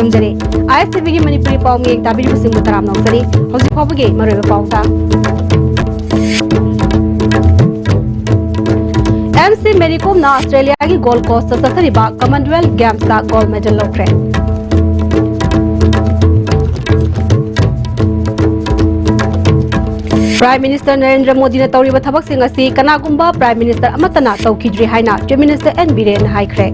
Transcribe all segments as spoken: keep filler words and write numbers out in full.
ꯈꯨꯔꯨꯝꯖꯔꯤ꯫ ꯑꯥꯏ ꯑꯦꯁ T ꯚꯤꯒꯤ ꯃꯅꯤꯄꯨꯔꯤ ꯄꯥꯎ ꯃꯤꯌꯦꯡ ꯇꯥꯕꯤꯔꯤꯕꯁꯤꯡꯕꯨ ꯇꯔꯥꯝꯅ ꯑꯣꯛꯆꯔꯤ꯫ ꯍꯧꯖꯤꯛ ꯐꯥꯎꯕꯒꯤ ꯃꯔꯨꯑꯣꯏꯕ ꯄꯥꯎ ꯇꯥ꯫ ꯑꯦꯝ ꯁꯤ ꯃꯦꯔꯤ ꯀꯣꯝꯅ ꯑꯁꯇ꯭ꯔꯦꯂꯤꯌꯥꯒꯤ ꯒꯣꯜ ꯀꯣꯁꯇ ꯆꯠꯊꯔꯤꯕ ꯀꯃꯟꯋꯦꯜꯊ ꯒꯦꯝꯁꯇ ꯒꯣꯜ ꯃꯦꯗꯜ ꯂꯧꯈ꯭ꯔꯦ꯫ ꯄ꯭ꯔꯥꯏꯝ ꯃꯤꯅꯤꯁꯇꯔ ꯅꯔꯦꯟꯗ꯭ꯔ ꯃꯣꯗꯤꯅ ꯇꯧꯔꯤꯕ ꯊꯕꯛꯁꯤꯡ ꯑꯁꯤ ꯀꯅꯥꯒꯨꯝꯕ ꯄ꯭ꯔꯥꯏꯝ ꯃꯤꯅꯤꯁꯇꯔ ꯑꯃꯠꯇꯅ ꯇꯧꯈꯤꯗ꯭ꯔꯤ ꯍꯥꯏꯅ ꯆꯤꯐ ꯃꯤꯅꯤꯁꯇꯔ ꯑꯦꯟ ꯕꯤꯔꯦꯟꯅ ꯍꯥꯏꯈ꯭ꯔꯦ꯫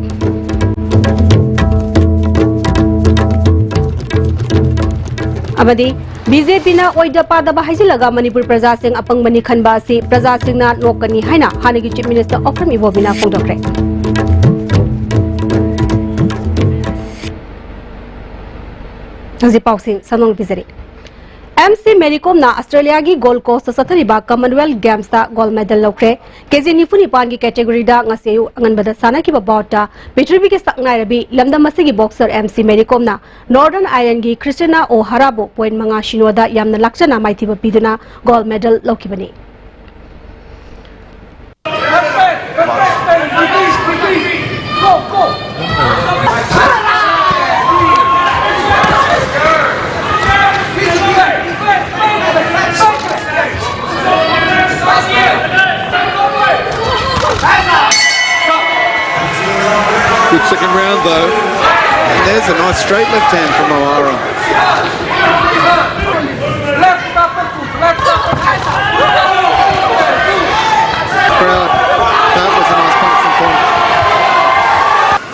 ꯑꯃꯗꯤ ꯕꯤ ꯖꯦ ꯄꯤꯅ ꯑꯣꯏꯗ ꯄꯥꯗꯕ ꯍꯥꯏꯖꯤꯜꯂꯒ ꯃꯅꯤꯄꯨꯔ ꯄ꯭ꯔꯖꯥꯁꯤꯡ ꯑꯄꯪꯕꯅꯤ ꯈꯟꯕ ꯑꯁꯤ ꯄ꯭ꯔꯖꯥꯁꯤꯡꯅ ꯅꯣꯛꯀꯅꯤ ꯍꯥꯏꯅ ꯍꯥꯟꯅꯒꯤ ꯆꯤꯐ ꯃꯤꯅꯤꯁꯇꯔ ꯑꯣꯀ꯭ꯔꯝ ꯏꯕꯣꯕꯤꯅ ꯐꯣꯡꯗꯣꯛꯈ꯭ꯔꯦ꯫ ꯍꯧꯖꯤꯛ ꯄꯥꯎꯁꯤꯡ ꯁꯟꯗꯣꯛꯅ ꯄꯤꯖꯔꯤ꯫ ꯑꯦꯝ ꯁꯤ ꯃꯦꯔꯤ ꯀꯣꯝꯅ ꯑꯁꯇ꯭ꯔꯦꯂꯤꯌꯥꯒꯤ ꯒꯣꯜ ꯀꯣꯁꯇ ꯆꯠꯊꯔꯤꯕ ꯀꯃꯟꯋꯦꯜꯊ ꯒꯦꯝꯁꯇ ꯒꯣꯜ ꯃꯦꯗꯜ ꯂꯧꯈ꯭ꯔꯦ꯫ ꯀꯦ ꯖꯤ ꯅꯤꯐꯨ ꯅꯤꯄꯥꯟꯒꯤ ꯀꯦꯇꯦꯒꯣꯔꯤꯗ ꯉꯁꯤ ꯑꯌꯨꯛ ꯑꯉꯟꯕꯗ ꯁꯥꯟꯅꯈꯤꯕ ꯕꯥꯎꯠꯇ ꯄ꯭ꯔꯤꯊꯤꯕꯤꯒꯤ ꯁꯛꯅꯥꯏꯔꯕꯤ ꯂꯝꯗꯝ ꯑꯁꯤꯒꯤ ꯕꯣꯛꯁꯔ ꯑꯦꯝ ꯁꯤ ꯃꯦꯔꯤ ꯀꯣꯝꯅ ꯅꯣꯔꯗꯔꯟ ꯑꯥꯏꯔꯦꯟꯒꯤ ꯈ꯭ꯔꯤꯁꯇꯤꯅꯥ ꯑꯣ ꯍꯔꯥꯕꯨ ꯄꯣꯏꯟꯠ ꯃꯉꯥ ꯁꯤꯅꯣꯗ ꯌꯥꯝꯅ ꯂꯥꯛꯆꯅ ꯃꯥꯏꯊꯤꯕ ꯄꯤꯗꯨꯅ ꯒꯣꯜ ꯃꯦꯗꯜ ꯂꯧꯈꯤꯕꯅꯤ꯫ Good second round though. And there's a nice straight left hand from O'Hara. Crowd, that was a nice punch from Quinn.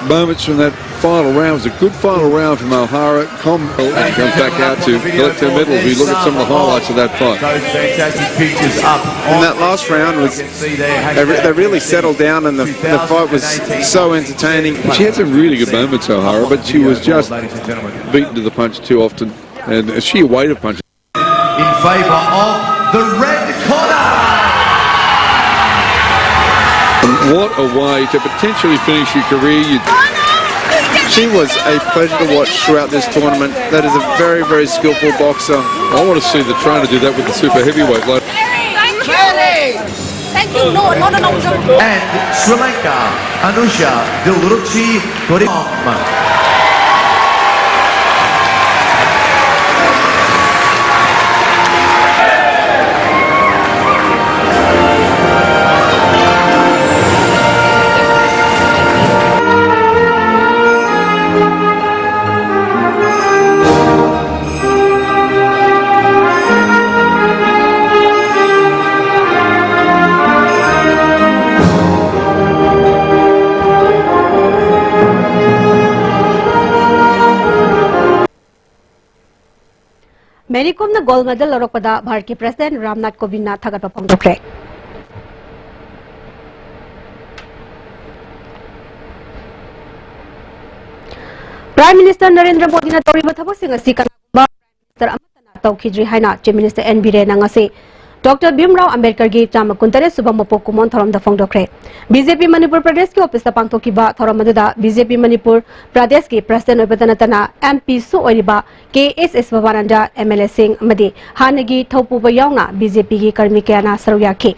Moments from that final round was a good final round from O'Hara. Com and comes back out to the left hand middle. We look at some of the highlights of that fight. Those fantastic pictures up. In that last round was they, re- they really settled down and the, the fight was so entertaining. She had some really good moments, O'Hara, but she was just beaten to the punch too often and a sheer weight of punches. In favour of the red corner. What a way to potentially finish your career. You- She was a pleasure to watch throughout this tournament. That is a very, very skillful boxer. I want to see the trainer do that with the super heavyweight. Like, Thank you. Thank you. No, no, no, no. And Sri Lanka, Anusha Dilruchi Kodimam. Mary ꯀꯣꯝꯅ gold medal ꯂꯧꯔꯛꯄꯗ ꯚꯥꯔꯠꯀꯤ president Ramnath ꯀꯣꯕꯤꯟꯗꯅ ꯊꯥꯒꯠꯄ ꯐꯣꯡꯗꯣꯛꯈ꯭ꯔꯦ꯫ Prime minister Narendra ꯃꯣꯗꯤꯅ ꯇꯧꯔꯤꯕ ꯊꯕꯛꯁꯤꯡ ꯑꯁꯤ ꯀꯅꯥꯒꯨꯝꯕ prime minister ꯑꯃꯠꯇꯅ ꯇꯧꯈꯤꯗ꯭ꯔꯤ ꯍꯥꯏꯅ ꯆꯤꯐ ꯃꯤꯅꯤꯁꯇꯔ ꯑꯦꯟ ꯕꯤꯔꯦꯟꯅ ꯉꯁꯤ ꯗꯣꯛꯇꯔ ꯚꯤꯝꯔꯥꯎ ꯑꯝꯕꯦꯗꯀꯔꯒꯤ ꯆꯥꯝꯃ ꯀꯨꯟꯇꯔꯦꯠ ꯁꯨꯕ ꯃꯄꯣꯛ ꯀꯨꯝꯑꯣꯟ ꯊꯧꯔꯝꯗ ꯐꯣꯡꯗꯣꯛꯈ꯭ꯔꯦ꯫ ꯕꯤ ꯖꯦ ꯄꯤ ꯃꯅꯤꯄꯨꯔ ꯄ꯭ꯔꯗꯦꯁꯀꯤ ꯑꯣꯐꯤꯁꯇ ꯄꯥꯡꯊꯣꯛꯈꯤꯕ ꯊꯧꯔꯝ ꯑꯗꯨꯗ ꯕꯤ ꯖꯦ ꯄꯤ ꯃꯅꯤꯄꯨꯔ ꯄ꯭ꯔꯗꯦꯁꯀꯤ ꯄ꯭ꯔꯁꯤꯗꯦꯟꯠ ꯑꯣꯏꯕꯇ ꯅꯠꯇꯅ ꯑꯦꯝ ꯄꯤꯁꯨ ꯑꯣꯏꯔꯤꯕ ꯀꯦ ꯑꯦꯁ ꯁꯤꯕꯚꯥꯅꯟꯗ, ꯑꯦꯝ ꯑꯦꯜ ꯑꯦꯁꯤꯡ ꯑꯃꯗꯤ ꯍꯥꯟꯅꯒꯤ ꯊꯧꯄꯨꯕ ꯌꯥꯎꯅ ꯕꯤ ꯖꯦ ꯄꯤꯒꯤ ꯀꯔꯃꯤ ꯀꯌꯥꯅ ꯁꯔꯨꯛ ꯌꯥꯈꯤ꯫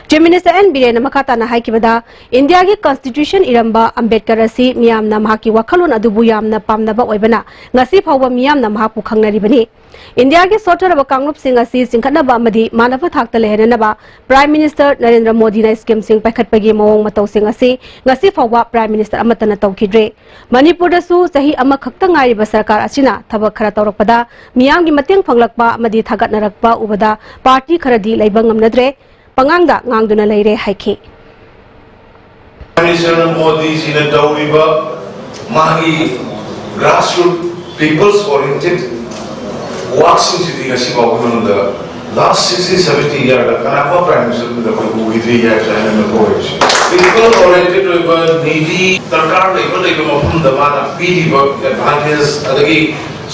ꯆꯤꯐ ꯃꯤꯅꯤꯁꯇꯔ ꯑꯦꯟ ꯕꯤꯔꯦꯟꯅ ꯃꯈꯥ ꯇꯥꯅ ꯍꯥꯏꯈꯤꯕꯗ, ꯏꯟꯗꯤꯌꯥꯒꯤ ꯀꯟꯁꯇꯤꯇ꯭ꯌꯨꯁꯟ ꯏꯔꯝꯕ ꯑꯝꯕꯦꯗꯀꯔ ꯑꯁꯤ ꯃꯤꯌꯥꯝꯅ ꯃꯍꯥꯛꯀꯤ ꯋꯥꯈꯜꯂꯣꯟ ꯑꯗꯨꯕꯨ ꯌꯥꯝꯅ ꯄꯥꯝꯅꯕ ꯑꯣꯏꯕꯅ ꯉꯁꯤ ꯐꯥꯎꯕ ꯃꯤꯌꯥꯝꯅ ꯃꯍꯥꯛꯄꯨ ꯈꯪꯅꯔꯤꯕꯅꯤ꯫ ꯏꯟꯗꯤꯌꯥꯒꯤ ꯁꯣꯠꯊꯔꯕ ꯀꯥꯡꯂꯨꯞꯁꯤꯡ ꯑꯁꯤ ꯆꯤꯡꯈꯠꯅꯕ ꯑꯃꯗꯤ ꯃꯥꯟꯅꯕ ꯊꯥꯛꯇ ꯂꯩꯍꯟꯅꯅꯕ ꯄ꯭ꯔꯥꯏꯝ ꯃꯤꯅꯤꯁꯇꯔ ꯅꯔꯦꯟꯗ꯭ꯔ ꯃꯣꯗꯤꯅ ꯁ꯭ꯀꯤꯝꯁꯤꯡ ꯄꯥꯏꯈꯠꯄꯒꯤ ꯃꯑꯣꯡ ꯃꯇꯧꯁꯤꯡ ꯑꯁꯤ ꯉꯁꯤ ꯐꯥꯎꯕ ꯄ꯭ꯔꯥꯏꯝ ꯃꯤꯅꯤꯁꯇꯔ ꯑꯃꯠꯇꯅ ꯇꯧꯈꯤꯗ꯭ꯔꯦ꯫ ꯃꯅꯤꯄꯨꯔꯗꯁꯨ ꯆꯍꯤ ꯑꯃꯈꯛꯇ ꯉꯥꯏꯔꯤꯕ ꯁꯔꯀꯥꯔ ꯑꯁꯤꯅ ꯊꯕꯛ ꯈꯔ ꯇꯧꯔꯛꯄꯗ ꯃꯤꯌꯥꯝꯒꯤ ꯃꯇꯦꯡ ꯐꯪꯂꯛꯄ ꯑꯃꯗꯤ ꯊꯥꯒꯠꯅꯔꯛꯄ ꯎꯕꯗ ꯄꯥꯔꯇꯤ ꯈꯔꯗꯤ ꯂꯩꯕ ꯉꯝꯅꯗ꯭ꯔꯦ, ꯄꯉꯥꯡꯗ ꯉꯥꯡꯗꯨꯅ ꯂꯩꯔꯦ ꯍꯥꯏꯈꯤ꯫ Prime Minister Modi ꯖꯤꯅ ꯇꯧꯔꯤꯕ ꯃꯥꯒꯤ grassroot people's oriented workꯁꯤꯡꯁꯤꯗꯤ ꯉꯁꯤ ꯐꯥꯎꯕ ꯃꯅꯨꯡꯗ last sixty seventy yearꯗ ꯀꯅꯥꯒꯨꯝꯕ Prime Minister ꯑꯃꯗ ꯑꯩꯈꯣꯏ ꯎꯈꯤꯗ꯭ꯔꯤ ꯍꯥꯏꯕꯁꯦ ꯑꯩꯅ ꯀꯣꯏꯔꯤꯁꯦ꯫ People oriented ꯑꯣꯏꯕ ꯅꯤꯗꯤ ꯗꯔꯀꯥꯔ ꯂꯩꯕ ꯂꯩꯕ ꯃꯐꯝꯗ ꯃꯥꯅ ꯄꯤꯔꯤꯕ advantage ꯑꯗꯒꯤ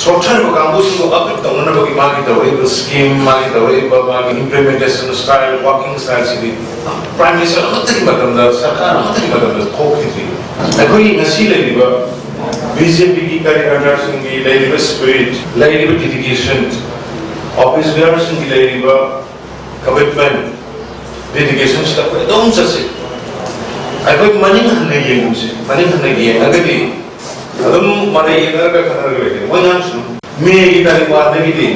ꯁꯣꯠꯊꯔꯤꯕ ꯀꯥꯡꯕꯨꯁꯤꯡꯕꯨ uplift ꯇꯧꯅꯅꯕꯒꯤ ꯃꯥꯒꯤ ꯇꯧꯔꯛꯏꯕ scheme, ꯃꯥꯒꯤ ꯇꯧꯔꯛꯏꯕ ꯃꯥꯒꯤ implementation style, working styleꯁꯤꯗꯤ Prime Minister ꯑꯃꯠꯇꯒꯤ ꯃꯇꯝꯗ, ꯁꯔꯀꯥꯔ ꯑꯃꯠꯇꯒꯤ ꯃꯇꯝꯗ ꯊꯣꯛꯈꯤꯗ꯭ꯔꯤ꯫ ꯑꯩꯈꯣꯏꯒꯤ ꯉꯁꯤ ꯂꯩꯔꯤꯕ ꯕꯤ ꯖꯦ ꯄꯤꯒꯤ ꯀꯥꯔꯌꯀꯔꯇꯥꯁꯤꯡꯒꯤ ꯂꯩꯔꯤꯕ spirit, ꯂꯩꯔꯤꯕ dedication, office bearerꯁꯤꯡꯒꯤ ꯂꯩꯔꯤꯕ commitment, dedicationꯁꯤꯗ ꯑꯩꯈꯣꯏ ꯑꯗꯨꯝ ꯆꯠꯁꯤ꯫ ꯑꯩꯈꯣꯏ ꯃꯅꯤꯡ ꯍꯟꯅ ꯌꯦꯡꯒꯨꯝꯁꯤ꯫ ꯃꯅꯤꯡ ꯍꯟꯅ ꯌꯦꯡꯉꯒꯗꯤ ꯑꯗꯨꯝ ꯃꯔꯩ ꯌꯦꯠꯅꯔꯒ ꯈꯠꯅꯔꯒ ꯂꯩꯒꯅꯤ꯫ ꯃꯣꯏ ꯑꯉꯥꯡꯁꯤꯡ ꯃꯦꯒꯤ ꯇꯥꯔꯤꯛ ꯋꯥꯟꯗꯒꯤꯗꯤ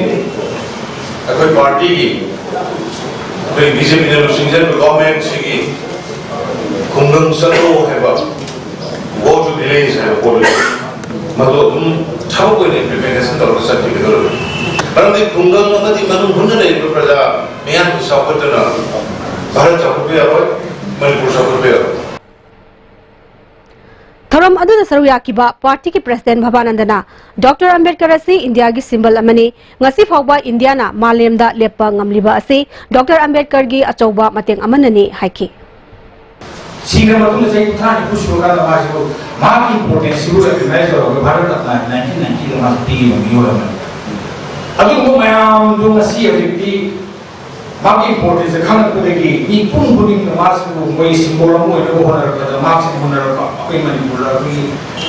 ꯑꯩꯈꯣꯏ ꯄꯥꯔꯇꯤꯒꯤ, ꯑꯩꯈꯣꯏ ꯕꯤ ꯖꯦ ꯄꯤꯅ ꯂꯨꯆꯤꯡꯖꯔꯤꯕ ꯒꯣꯚꯔꯟꯃꯦꯟꯠꯁꯤꯒꯤ ꯈꯨꯡꯒꯪ ꯆꯠꯂꯣ ꯍꯥꯏꯕ, go to village ꯍꯥꯏꯕ ꯄꯣꯠ ꯂꯩ꯫ ꯃꯗꯨ ꯑꯗꯨꯝ ꯊꯕꯛ ꯑꯣꯏꯅ implementation ꯇꯧꯔꯒ ꯆꯠꯈꯤꯒꯗꯧꯔꯤꯕꯅꯤ꯫ ꯃꯔꯝꯗꯤ ꯈꯨꯡꯒꯪ ꯑꯃꯗꯤ ꯃꯅꯨꯡ ꯍꯨꯠꯅ ꯂꯩꯔꯤꯕ ꯄ꯭ꯔꯖꯥ ꯃꯤꯌꯥꯝꯗꯨ ꯆꯥꯎꯈꯠꯇꯅ ꯚꯥꯔꯠ ꯆꯥꯎꯈꯠꯄ ꯌꯥꯔꯣꯏ, ꯃꯅꯤꯄꯨꯔ ꯆꯥꯎꯈꯠꯄ ꯌꯥꯔꯣꯏ꯫ ꯊꯧꯔꯝ ꯑꯗꯨꯗ ꯁꯔꯨꯛ ꯌꯥꯈꯤꯕ ꯄꯥꯔꯇꯤꯒꯤ ꯄ꯭ꯔꯁꯤꯗꯦꯟ ꯚꯕꯥꯅꯟꯗꯅ ꯗꯣꯛꯇꯔ ꯑꯝꯕꯦꯗꯀꯔ ꯑꯁꯤ ꯏꯟꯗꯤꯌꯥꯒꯤ ꯁꯤꯝꯕꯜ ꯑꯃꯅꯤ, ꯉꯁꯤ ꯐꯥꯎꯕ ꯏꯟꯗꯤꯌꯥꯅ ꯃꯥꯂꯦꯝꯗ ꯂꯦꯞꯄ ꯉꯝꯂꯤꯕ ꯑꯁꯤ ꯗꯣꯛꯇꯔ ꯑꯝꯕꯦꯗꯀꯔꯒꯤ ꯑꯆꯧꯕ ꯃꯇꯦꯡ ꯑꯃꯅꯅꯤ ꯍꯥꯏꯈꯤ꯫ ꯁꯤꯈ꯭ꯔ ꯃꯇꯨꯡꯗ ꯆꯍꯤ ꯀꯨꯟꯊ꯭ꯔꯥ ꯅꯤꯐꯨ ꯁꯨꯔꯀꯥꯟꯗ ꯃꯥꯁꯤꯕꯨ ꯃꯍꯥꯛꯀꯤ importance ꯁꯤꯕꯨ recognize ꯇꯧꯔꯒ ꯚꯥꯔꯠ ꯔꯠꯅ nineteen ninety ꯗ ꯃꯥꯁꯨ ꯄꯤꯈꯤꯕ ꯃꯤꯑꯣꯏ ꯑꯃꯅꯤ꯫ ꯑꯗꯨꯒꯨꯝꯕ ꯃꯌꯥꯝꯗꯨ ꯉꯁꯤ ꯍꯧꯖꯤꯛꯇꯤ ꯃꯥꯒꯤ importance ꯈꯪꯂꯛꯄꯗꯒꯤ ꯃꯤꯄꯨꯝ ꯈꯨꯗꯤꯡꯅ ꯃꯥꯁꯤꯕꯨ ꯃꯣꯏꯒꯤ symbol ꯑꯃ ꯑꯣꯏꯅꯕ ꯍꯣꯠꯅꯔꯛꯄꯗ ꯃꯍꯥꯛꯁꯤ ꯍꯣꯠꯅꯔꯛꯄ ꯑꯩꯈꯣꯏ ꯃꯅꯤꯄꯨꯔꯗ ꯑꯩꯈꯣꯏꯒꯤ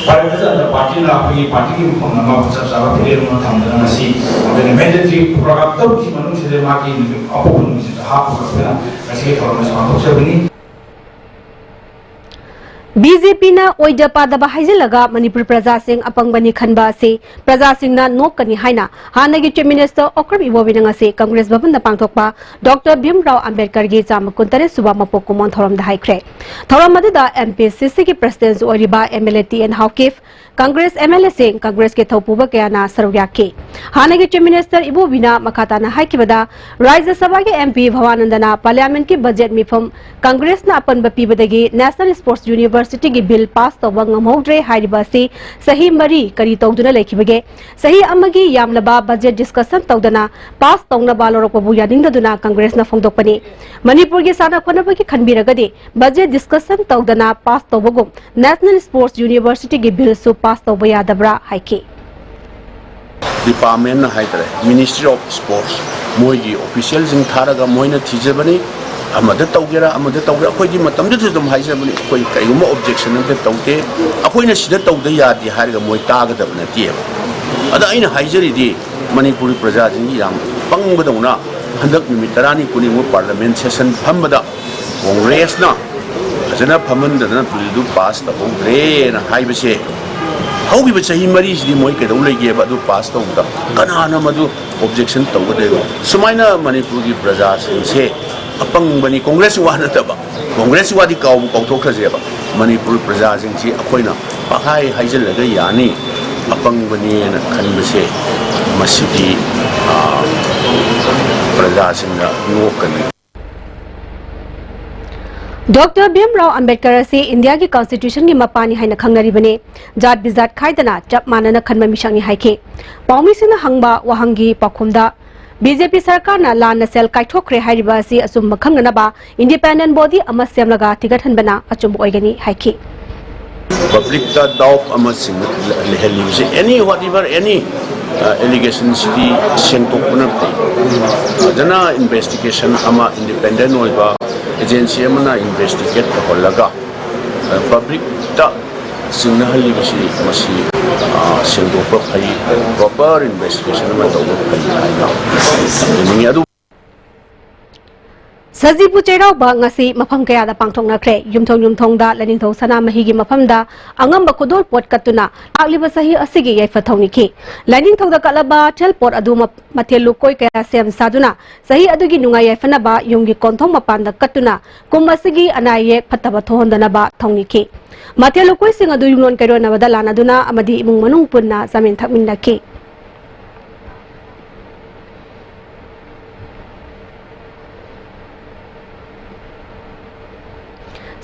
ꯚꯥꯔꯇꯤꯌ ꯖꯅꯇꯥ ꯄꯥꯔꯇꯤꯅ ꯑꯩꯈꯣꯏꯒꯤ ꯄꯥꯔꯇꯤꯒꯤ ꯃꯐꯝꯗ ꯃꯥꯕꯨ ꯆꯞ ꯆꯥꯕ ꯐꯤꯔꯦꯞ ꯑꯃ ꯊꯝꯗꯅ ꯉꯁꯤ ꯑꯩꯈꯣꯏꯅ mandatory program ꯇꯔꯨꯛꯁꯤ ꯃꯅꯨꯡꯁꯤꯗ ꯃꯥꯒꯤ ꯅꯨꯃꯤꯠ ꯑꯄꯣꯛꯄ ꯅꯨꯃꯤꯠꯁꯤꯗ ꯍꯥꯞꯄꯒ ꯑꯩꯈꯣꯏꯅ ꯉꯁꯤꯒꯤ ꯊꯧꯔꯝ ꯑꯁꯤ ꯄꯥꯡꯊꯣꯛꯆꯕꯅꯤ꯫ ꯕꯤ ꯖꯦ ꯄꯤꯅ ꯑꯣꯏꯗ ꯄꯥꯗꯕ ꯍꯥꯏꯖꯤꯜꯂꯒ ꯃꯅꯤꯄꯨꯔ ꯄ꯭ꯔꯖꯥꯁꯤꯡ ꯑꯄꯪꯕꯅꯤ ꯈꯟꯕ ꯑꯁꯤ ꯄ꯭ꯔꯖꯥꯁꯤꯡꯅ ꯅꯣꯛꯀꯅꯤ ꯍꯥꯏꯅ ꯍꯥꯟꯅꯒꯤ Chief Minister ꯑꯣꯀ꯭ꯔꯝ ꯏꯕꯣꯕꯤꯅ ꯉꯁꯤ ꯀꯪꯒ꯭ꯔꯦꯁ ꯚꯕꯟꯗ ꯄꯥꯡꯊꯣꯛꯄ ꯗꯣꯛꯇꯔ ꯚꯤꯝꯔꯥꯎ ꯑꯝꯕꯦꯗꯀꯔꯒꯤ ꯆꯥꯝꯃ ꯀꯨꯟꯇꯔꯦꯠ ꯁꯨꯕ ꯃꯄꯣꯛ ꯀꯨꯝꯑꯣꯟ ꯊꯧꯔꯝꯗ ꯍꯥꯏꯈ꯭ꯔꯦ꯫ ꯊꯧꯔꯝ ꯑꯗꯨꯗ M P C C ꯒꯤ ꯄ꯭ꯔꯁꯤꯗꯦꯟꯁꯨ ꯑꯣꯏꯔꯤꯕ M L A T N Haokip, Congress M L A ꯁꯤꯡ, ꯀꯪꯒ꯭ꯔꯦꯁꯀꯤ ꯊꯧꯄꯨꯕ ꯀꯌꯥꯅ ꯁꯔꯨꯛ ꯌꯥꯈꯤ꯫ ꯍꯥꯟꯅꯒꯤ Chief Minister ꯏꯕꯣꯕꯤꯅ ꯃꯈꯥ ꯇꯥꯅ ꯍꯥꯏꯈꯤꯕꯗ, ꯔꯥꯖ꯭ꯌ ꯁꯚꯥꯒꯤ M P ꯚꯕꯥꯅꯟꯗꯅ Parliament ꯀꯤ budget ꯃꯤꯐꯝ ꯀꯪꯒ꯭ꯔꯦꯁꯅ ꯑꯄꯟꯕ ꯄꯤꯕꯗꯒꯤ National Sports University ꯒꯤ bill pass ꯇꯧꯕ ꯉꯝꯍꯧꯗ꯭ꯔꯦ ꯍꯥꯏꯔꯤꯕ ꯑꯁꯤ ꯆꯍꯤ ꯃꯔꯤ ꯀꯔꯤ ꯇꯧꯗꯨꯅ ꯂꯩꯈꯤꯕꯒꯦ? ꯆꯍꯤ ꯑꯃꯒꯤ ꯌꯥꯝꯂꯕ budget discussion ꯇꯧꯗꯅ pass ꯇꯧꯅꯕ ꯂꯧꯔꯛꯄꯕꯨ ꯌꯥꯅꯤꯡꯗꯗꯨꯅ ꯀꯪꯒ꯭ꯔꯦꯁꯅ ꯐꯣꯡꯗꯣꯛꯄꯅꯤ꯫ ꯃꯅꯤꯄꯨꯔꯒꯤ ꯁꯥꯟꯅ ꯈꯣꯠꯅꯕꯒꯤ ꯈꯟꯕꯤꯔꯒꯗꯤ budget discussion ꯇꯧꯗꯅ pass ꯇꯧꯕꯒꯨꯝ National Sports University ꯒꯤ bill ꯁꯨ pass ꯇꯧꯕ ꯌꯥꯗꯕ꯭ꯔꯥ ꯍꯥꯏꯈꯤ꯫ Department ꯅ ꯍꯥꯏꯇꯥꯔꯦ, Ministry of Sports, ꯃꯣꯏꯒꯤ official ꯁꯤꯡ ꯊꯥꯔꯒ ꯃꯣꯏꯅ ꯊꯤꯖꯕꯅꯤ꯫ ꯑꯃꯗ ꯇꯧꯒꯦꯔꯥ ꯑꯃꯗ ꯇꯧꯒꯦꯔꯥ, ꯑꯩꯈꯣꯏꯗꯤ ꯃꯇꯝꯗꯨꯗ ꯑꯗꯨꯝ ꯍꯥꯏꯖꯕꯅꯤ, ꯑꯩꯈꯣꯏ ꯀꯔꯤꯒꯨꯝꯕ objection ꯑꯃꯇ ꯇꯧꯗꯦ꯫ ꯑꯩꯈꯣꯏꯅ ꯁꯤꯗ ꯇꯧꯗ ꯌꯥꯗꯦ ꯍꯥꯏꯔꯒ ꯃꯣꯏ ꯇꯥꯒꯗꯕ ꯅꯠꯇꯦꯕ꯫ ꯑꯗ ꯑꯩꯅ ꯍꯥꯏꯖꯔꯤꯗꯤ, ꯃꯅꯤꯄꯨꯔꯒꯤ ꯄ꯭ꯔꯖꯥꯁꯤꯡꯒꯤ ꯌꯥꯝ ꯄꯪꯕꯗꯧꯅ ꯍꯟꯗꯛ ꯅꯨꯃꯤꯠ ꯇꯔꯥꯅꯤ ꯀꯨꯟꯅꯤꯃꯨꯛ Parliament session ꯐꯝꯕꯗ ꯀꯣꯡꯒ꯭ꯔꯦꯁꯅ ꯐꯖꯅ ꯐꯝꯍꯟꯗꯗꯅ bill ꯗꯨ pass ꯇꯧꯍꯧꯗ꯭ꯔꯦꯅ ꯍꯥꯏꯕꯁꯦ, ꯍꯧꯈꯤꯕ ꯆꯍꯤ ꯃꯔꯤꯁꯤꯗꯤ ꯃꯣꯏ ꯀꯩꯗꯧ ꯂꯩꯒꯦꯕ ꯑꯗꯨ pass ꯇꯧꯕꯗ? ꯀꯅꯥꯅ ꯃꯗꯨ objection ꯇꯧꯒꯗꯣꯏꯕ? ꯁꯨꯃꯥꯏꯅ ꯃꯅꯤꯄꯨꯔꯒꯤ ꯄ꯭ꯔꯖꯥꯁꯤꯡꯁꯦ ꯑꯄꯪꯕꯅꯤ, ꯀꯣꯡꯒ꯭ꯔꯦꯁꯀꯤ ꯋꯥ ꯅꯠꯇꯕ, ꯀꯣꯡꯒ꯭ꯔꯦꯁꯀꯤ ꯋꯥꯗꯤ ꯀꯥꯎꯕ ꯀꯥꯎꯊꯣꯛꯈ꯭ꯔꯁꯦꯕ, ꯃꯅꯤꯄꯨꯔ ꯄ꯭ꯔꯖꯥꯁꯤꯡꯁꯤ ꯑꯩꯈꯣꯏꯅ ꯄꯪꯍꯥꯏ ꯍꯥꯏꯖꯤꯜꯂꯒ ꯌꯥꯅꯤ, ꯑꯄꯪꯕꯅꯦꯅ ꯈꯟꯕꯁꯦ ꯃꯁꯤꯗꯤ, ꯑ, ꯄ꯭ꯔꯖꯥꯁꯤꯡꯅ ꯅꯣꯛꯀꯅꯤ꯫ ꯗꯣꯛꯇꯔ ꯚꯤꯝꯔꯥꯎ ꯑꯝꯕꯦꯗꯀꯔ ꯑꯁꯤ ꯏꯟꯗꯤꯌꯥꯒꯤ ꯀꯟꯁꯇꯤꯇ꯭ꯌꯨꯁꯟꯒꯤ ꯃꯄꯥꯅꯤ ꯍꯥꯏꯅ ꯈꯪꯅꯔꯤꯕꯅꯤ꯫ ꯖꯥꯠ ꯕꯤꯖꯥꯠ ꯈꯥꯏꯗꯅ ꯆꯞ ꯃꯥꯟꯅꯅ ꯈꯟꯕ ꯃꯤꯁꯛꯅꯤ ꯍꯥꯏꯈꯤ꯫ ꯄꯥꯎꯃꯤꯁꯤꯡꯅ ꯍꯪꯕ ꯋꯥꯍꯪꯒꯤ ꯄꯥꯎꯈꯨꯝꯗ ꯕꯤ ꯖꯦ ꯄꯤ ꯁꯔꯀꯥꯔꯅ ꯂꯥꯟꯅ ꯁꯦꯜ ꯀꯥꯏꯊꯣꯛꯈ꯭ꯔꯦ ꯍꯥꯏꯔꯤꯕ ꯑꯁꯤ ꯑꯆꯨꯝꯕ ꯈꯪꯅꯅꯕ ꯏꯟꯗꯤꯄꯦꯟꯗꯦꯟ ꯕꯣꯗꯤ ꯑꯃ ꯁꯦꯝꯂꯒ ꯊꯤꯒꯠꯍꯟꯕꯅ ꯑꯆꯨꯝꯕ ꯑꯣꯏꯒꯅꯤ ꯍꯥꯏꯈꯤ꯫ ꯄꯕ꯭ꯂꯤꯛꯇ ꯗꯥꯎꯠ ꯑꯃ ꯆꯤꯡ-, ꯂꯩꯍꯜꯂꯤꯕꯁꯤ, ꯑꯦꯅꯤ, ꯋꯥꯠ ꯑꯦꯚꯔ ꯑꯦꯅꯤ ꯑꯦꯂꯤꯒꯦꯁꯟꯁꯤꯗꯤ ꯁꯦꯡꯗꯣꯛꯄꯅ ꯐꯩ꯫ ꯐꯖꯅ ꯏꯟꯚꯦꯁꯇꯤꯒꯦꯁꯟ ꯑꯃ, ꯏꯟꯗꯤꯄꯦꯟꯗꯦꯟ ꯑꯣꯏꯕ ꯑꯦꯖꯦꯟꯁꯤ ꯑꯃꯅ ꯏꯟꯚꯦꯁꯇꯤꯒꯦꯠ ꯇꯧꯍꯜꯂꯒ ꯄꯕ꯭ꯂꯤꯛꯇ ꯆꯤꯡꯅꯍꯜꯂꯤꯕꯁꯤ, ꯃꯁꯤ, ꯑ, ꯁꯦꯡꯗꯣꯛꯄ ꯐꯩ, ꯄ꯭ꯔꯣꯄꯔ ꯏꯟꯚꯦꯁꯇꯤꯒꯦꯁꯟ ꯑꯃ ꯇꯧꯕ ꯐꯩ ꯍꯥꯏꯅ ꯊꯝꯖꯅꯤꯡꯉꯤ꯫ ꯑꯗꯨ ꯁꯖꯤꯕꯨ ꯆꯩꯔꯥꯎꯕ ꯉꯁꯤ ꯃꯐꯝ ꯀꯌꯥꯗ ꯄꯥꯡꯊꯣꯛꯅꯈ꯭ꯔꯦ꯫ ꯌꯨꯝꯊꯣꯡ ꯌꯨꯝꯊꯣꯡꯗ ꯂꯥꯏꯅꯤꯡꯊꯧ ꯁꯅꯥꯃꯍꯤꯒꯤ ꯃꯐꯝꯗ ꯑꯉꯝꯕ ꯈꯨꯗꯣꯜ ꯄꯣꯠ ꯀꯠꯇꯨꯅ ꯂꯥꯛꯂꯤꯕ ꯆꯍꯤ ꯑꯁꯤꯒꯤ ꯌꯥꯏꯐ ꯊꯧꯅꯤꯈꯤ꯫ ꯂꯥꯏꯅꯤꯡꯊꯧꯗ ꯀꯠꯂꯕ ꯊꯦꯜ ꯄꯣꯠ ꯑꯗꯨ ꯃ-, ꯃꯊꯦꯜ ꯂꯨꯀꯣꯏ ꯀꯌꯥ ꯁꯦꯝ ꯁꯥꯗꯨꯅ ꯆꯍꯤ ꯑꯗꯨꯒꯤ ꯅꯨꯡꯉꯥꯏ ꯌꯥꯏꯐꯅꯕ ꯌꯨꯝꯒꯤ ꯀꯣꯟꯊꯣꯡ ꯃꯄꯥꯟꯗ ꯀꯠꯇꯨꯅ ꯀꯨꯝ ꯑꯁꯤꯒꯤ ꯑꯅꯥ ꯑꯌꯦꯛ ꯐꯠꯇꯕ ꯊꯣꯛꯍꯟꯗꯅꯕ ꯊꯧꯅꯤꯈꯤ꯫ ꯃꯊꯦꯜ ꯂꯨꯀꯣꯏꯁꯤꯡ ꯑꯗꯨ ꯌꯨꯝꯂꯣꯟ ꯀꯩꯔꯣꯟꯅꯕꯗ ꯂꯥꯟꯅꯗꯨꯅ ꯑꯃꯗꯤ ꯏꯃꯨꯡ ꯃꯅꯨꯡ ꯄꯨꯟꯅ ꯆꯥꯃꯤꯟ ꯊꯛꯃꯤꯟꯅꯈꯤ꯫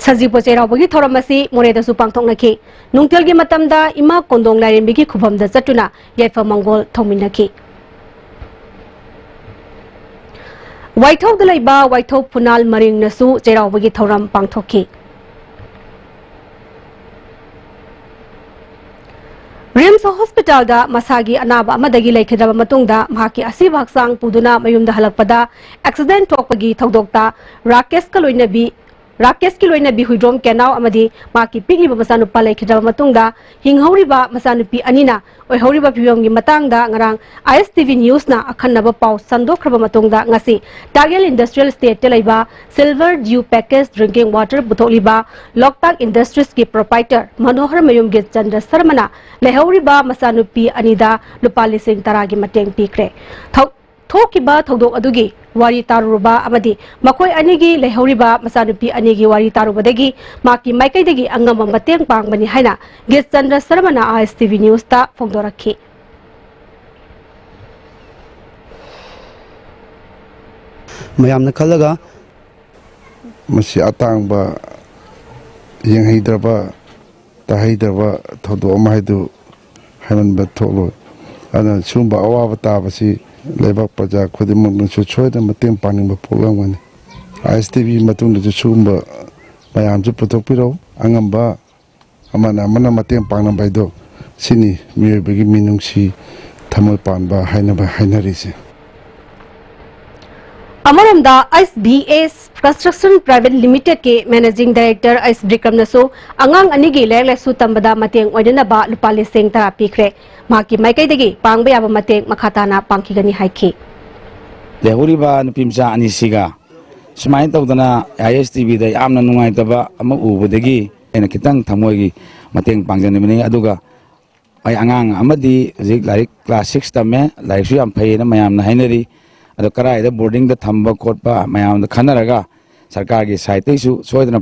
ꯁꯖꯤꯕꯨ ꯆꯩꯔꯥꯎꯕꯒꯤ ꯊꯧꯔꯝ ꯑꯁꯤ ꯃꯣꯔꯦꯗꯁꯨ ꯄꯥꯡꯊꯣꯛꯅꯈꯤ꯫ ꯅꯨꯡꯊꯤꯜꯒꯤ ꯃꯇꯝꯗ ꯏꯃꯥ ꯀꯣꯟꯗꯣꯡ ꯂꯥꯏꯔꯦꯝꯕꯤꯒꯤ ꯈꯨꯕꯝꯗ ꯆꯠꯇꯨꯅ ꯌꯥꯏꯐ ꯃꯪꯒꯣꯜ ꯊꯧꯃꯤꯟꯅꯈꯤ꯫ ꯋꯥꯏꯊꯧꯗ ꯂꯩꯕ ꯋꯥꯏꯊꯧ ꯐꯨꯅꯥꯜ ꯃꯔꯤꯡꯅꯁꯨ ꯆꯩꯔꯥꯎꯕꯒꯤ ꯊꯧꯔꯝ ꯄꯥꯡꯊꯣꯛꯈꯤ꯫ ꯔꯤꯝꯁ ꯍꯣꯁꯄꯤꯇꯥꯜꯗ ꯃꯁꯥꯒꯤ ꯑꯅꯥꯕ ꯑꯃꯗꯒꯤ ꯂꯩꯈꯤꯗ꯭ꯔꯕ ꯃꯇꯨꯡꯗ ꯃꯍꯥꯛꯀꯤ ꯑꯁꯤꯕ ꯍꯛꯆꯥꯡ ꯄꯨꯗꯨꯅ ꯃꯌꯨꯝꯗ ꯍꯜꯂꯛꯄꯗ ꯑꯦꯛꯁꯤꯗꯦꯟ ꯊꯣꯛꯄꯒꯤ ꯊꯧꯗꯣꯛꯇ ꯔꯥꯀꯦꯁꯀ ꯂꯣꯏꯅꯕꯤ, ꯔꯥꯀꯦꯁꯀꯤ ꯂꯣꯏꯅꯕꯤ ꯍꯨꯏꯗ꯭ꯔꯣꯝ ꯀꯦꯅꯥꯎ ꯑꯃꯗꯤ ꯃꯍꯥꯛꯀꯤ ꯄꯤꯛꯂꯤꯕ ꯃꯆꯥꯅꯨꯄꯥ ꯂꯩꯈꯤꯗ꯭ꯔꯕ ꯃꯇꯨꯡꯗ ꯍꯤꯡꯍꯧꯔꯤꯕ ꯃꯆꯥꯅꯨꯄꯤ ꯑꯅꯤꯅ ꯑꯣꯏꯍꯧꯔꯤꯕ ꯐꯤꯕꯝꯒꯤ ꯃꯇꯥꯡꯗ ꯉꯔꯥꯡ ꯑꯥꯏ ꯑꯦꯁ ꯇꯤ ꯚꯤ ꯅ꯭ꯌꯨꯁꯅ ꯑꯈꯟꯅꯕ ꯄꯥꯎ ꯁꯟꯗꯣꯛꯈ꯭ꯔꯕ ꯃꯇꯨꯡꯗ ꯉꯁꯤ ꯇꯥꯒꯦꯜ ꯏꯟꯗꯁꯇ꯭ꯔꯤꯌꯦꯜ ꯏꯁꯇꯦꯠꯇ ꯂꯩꯕ Silver Dew Package Drinking Water ꯄꯨꯊꯣꯛꯂꯤꯕ ꯂꯣꯛꯇꯥꯛ ꯏꯟꯗꯁꯇ꯭ꯔꯤꯁꯀꯤ ꯄ꯭ꯔꯣꯄꯥꯏꯇꯔ ꯃꯅꯣꯍꯔ ꯃꯌꯨꯝꯒꯤ ꯆꯟꯗ꯭ꯔ ꯁꯔꯃꯅ ꯂꯩꯍꯧꯔꯤꯕ ꯃꯆꯥꯅꯨꯄꯤ ꯑꯅꯤꯗ ꯂꯨꯄꯥ ꯂꯤꯁꯤꯡ ꯇꯔꯥꯒꯤ ꯃꯇꯦꯡ ꯄꯤꯈ꯭ꯔꯦ꯫ ꯊꯧ-, ꯊꯣꯛꯈꯤꯕ ꯊꯧꯗꯣꯛ ꯑꯗꯨꯒꯤ ꯋꯥꯔꯤ ꯇꯥꯔꯨꯔꯕ ꯑꯃꯗꯤ ꯃꯈꯣꯏ ꯑꯅꯤꯒꯤ ꯂꯩꯍꯧꯔꯤꯕ ꯃꯆꯥꯅꯨꯄꯤ ꯑꯅꯤꯒꯤ ꯋꯥꯔꯤ ꯇꯥꯔꯨꯕꯗꯒꯤ ꯃꯍꯥꯛꯀꯤ ꯃꯥꯏꯀꯩꯗꯒꯤ ꯑꯉꯝꯕ ꯃꯇꯦꯡ ꯄꯥꯡꯕꯅꯤ ꯍꯥꯏꯅ ꯒꯤꯠ ꯆꯟꯗ꯭ꯔ ꯁꯔꯃꯅ ꯑꯥꯏ ꯑꯦꯁ ꯇꯤ ꯚꯤ ꯅ꯭ꯌꯨꯁꯇ ꯐꯣꯡꯗꯣꯔꯛꯈꯤ꯫ ꯃꯌꯥꯝꯅ ꯈꯜꯂꯒ ꯃꯁꯤ ꯑꯇꯥꯡꯕ, ꯌꯦꯡꯍꯩꯗ꯭ꯔꯕ, ꯇꯥꯍꯩꯗ꯭ꯔꯕ ꯊꯧꯗꯣꯛ ꯑꯃ ꯍꯥꯏꯗꯨ ꯍꯥꯏꯃꯟꯕ ꯊꯣꯛꯂꯣꯏ꯫ ꯑꯗꯨꯅ ꯁꯤꯒꯨꯝꯕ ꯑꯋꯥꯕ ꯇꯥꯕꯁꯤ ꯂꯩꯕꯥꯛ ꯄ꯭ꯔꯖꯥ ꯈꯨꯗꯤꯡꯃꯛꯅꯁꯨ ꯁꯣꯏꯗꯅ ꯃꯇꯦꯡ ꯄꯥꯡꯅꯤꯡꯕ ꯄꯣꯛꯂꯝꯒꯅꯤ꯫ ꯑꯥꯏ ꯑꯦꯁ ꯇꯤ ꯚꯤ ꯃꯇꯨꯡꯗꯁꯨ ꯁꯤꯒꯨꯝꯕ ꯃꯌꯥꯝꯁꯨ ꯄꯨꯊꯣꯛꯄꯤꯔꯛꯎ꯫ ꯑꯉꯝꯕ ꯑꯃꯅ ꯑꯃꯅ ꯃꯇꯦꯡ ꯄꯥꯡꯅꯕ ꯍꯥꯏꯗꯣ, ꯁꯤꯅꯤ ꯃꯤꯑꯣꯏꯕꯒꯤ ꯃꯤꯅꯨꯡꯁꯤ, ꯊꯃꯣꯏ ꯄꯥꯟꯕ ꯍꯥꯏꯅꯕ ꯍꯥꯏꯅꯔꯤꯁꯦ꯫ ꯑꯃꯔꯣꯝꯗ, ꯑꯦꯁ ꯕꯤ ꯑꯦꯁ Construction Private Limited ꯀꯤ Managing Director ꯑꯦꯁ ꯕꯤꯀ꯭ꯔꯝꯅꯁꯨ ꯑꯉꯥꯡ ꯑꯅꯤꯒꯤ ꯂꯥꯏꯔꯤꯛ ꯂꯥꯏꯁꯨ ꯇꯝꯕꯗ ꯃꯇꯦꯡ ꯑꯣꯏꯅꯅꯕ ꯂꯨꯄꯥ ꯂꯤꯁꯤꯡ ꯇꯔꯥ ꯄꯤꯈ꯭ꯔꯦ꯫ ꯃꯍꯥꯛꯀꯤ ꯃꯥꯏꯀꯩꯗꯒꯤ ꯄꯥꯡꯕ ꯌꯥꯕ ꯃꯇꯦꯡ ꯃꯈꯥ ꯇꯥꯅ ꯄꯥꯡꯈꯤꯒꯅꯤ ꯍꯥꯏꯈꯤ꯫ ꯂꯩꯍꯧꯔꯤꯕ ꯅꯨꯄꯤ ꯃꯆꯥ ꯑꯅꯤꯁꯤꯒ ꯁꯨꯃꯥꯏꯅ ꯇꯧꯗꯅ ꯑꯥꯏ ꯑꯦꯁ ꯇꯤ ꯚꯤꯗ ꯌꯥꯝꯅ ꯅꯨꯡꯉꯥꯏꯇꯕ ꯑꯃ ꯎꯕꯗꯒꯤ ꯑꯩꯅ ꯈꯤꯇꯪ ꯊꯃꯣꯏꯒꯤ ꯃꯇꯦꯡ ꯄꯥꯡꯖꯅꯤꯡꯕꯅꯤ꯫ ꯑꯗꯨꯒ ꯑꯩ ꯑꯉꯥꯡ ꯑꯃꯗꯤ ꯍꯧꯖꯤꯛ ꯂꯥꯏꯔꯤꯛ class six ꯇꯝꯃꯦ, ꯂꯥꯏꯔꯤꯛꯁꯨ ꯌꯥꯝ ꯐꯩꯌꯦꯅ ꯃꯌꯥꯝꯅ ꯍꯥꯏꯅꯔꯤ꯫ ꯑꯗꯣ ꯀꯗꯥꯏꯗ ꯕꯣꯔꯗꯤꯡꯗ ꯊꯝꯕ ꯈꯣꯠꯄ ꯃꯌꯥꯝꯗ ꯈꯟꯅꯔꯒ ꯁꯔꯀꯥꯔꯒꯤ ꯁꯥꯏꯠꯇꯒꯤꯁꯨ ꯁꯣꯏꯗꯅ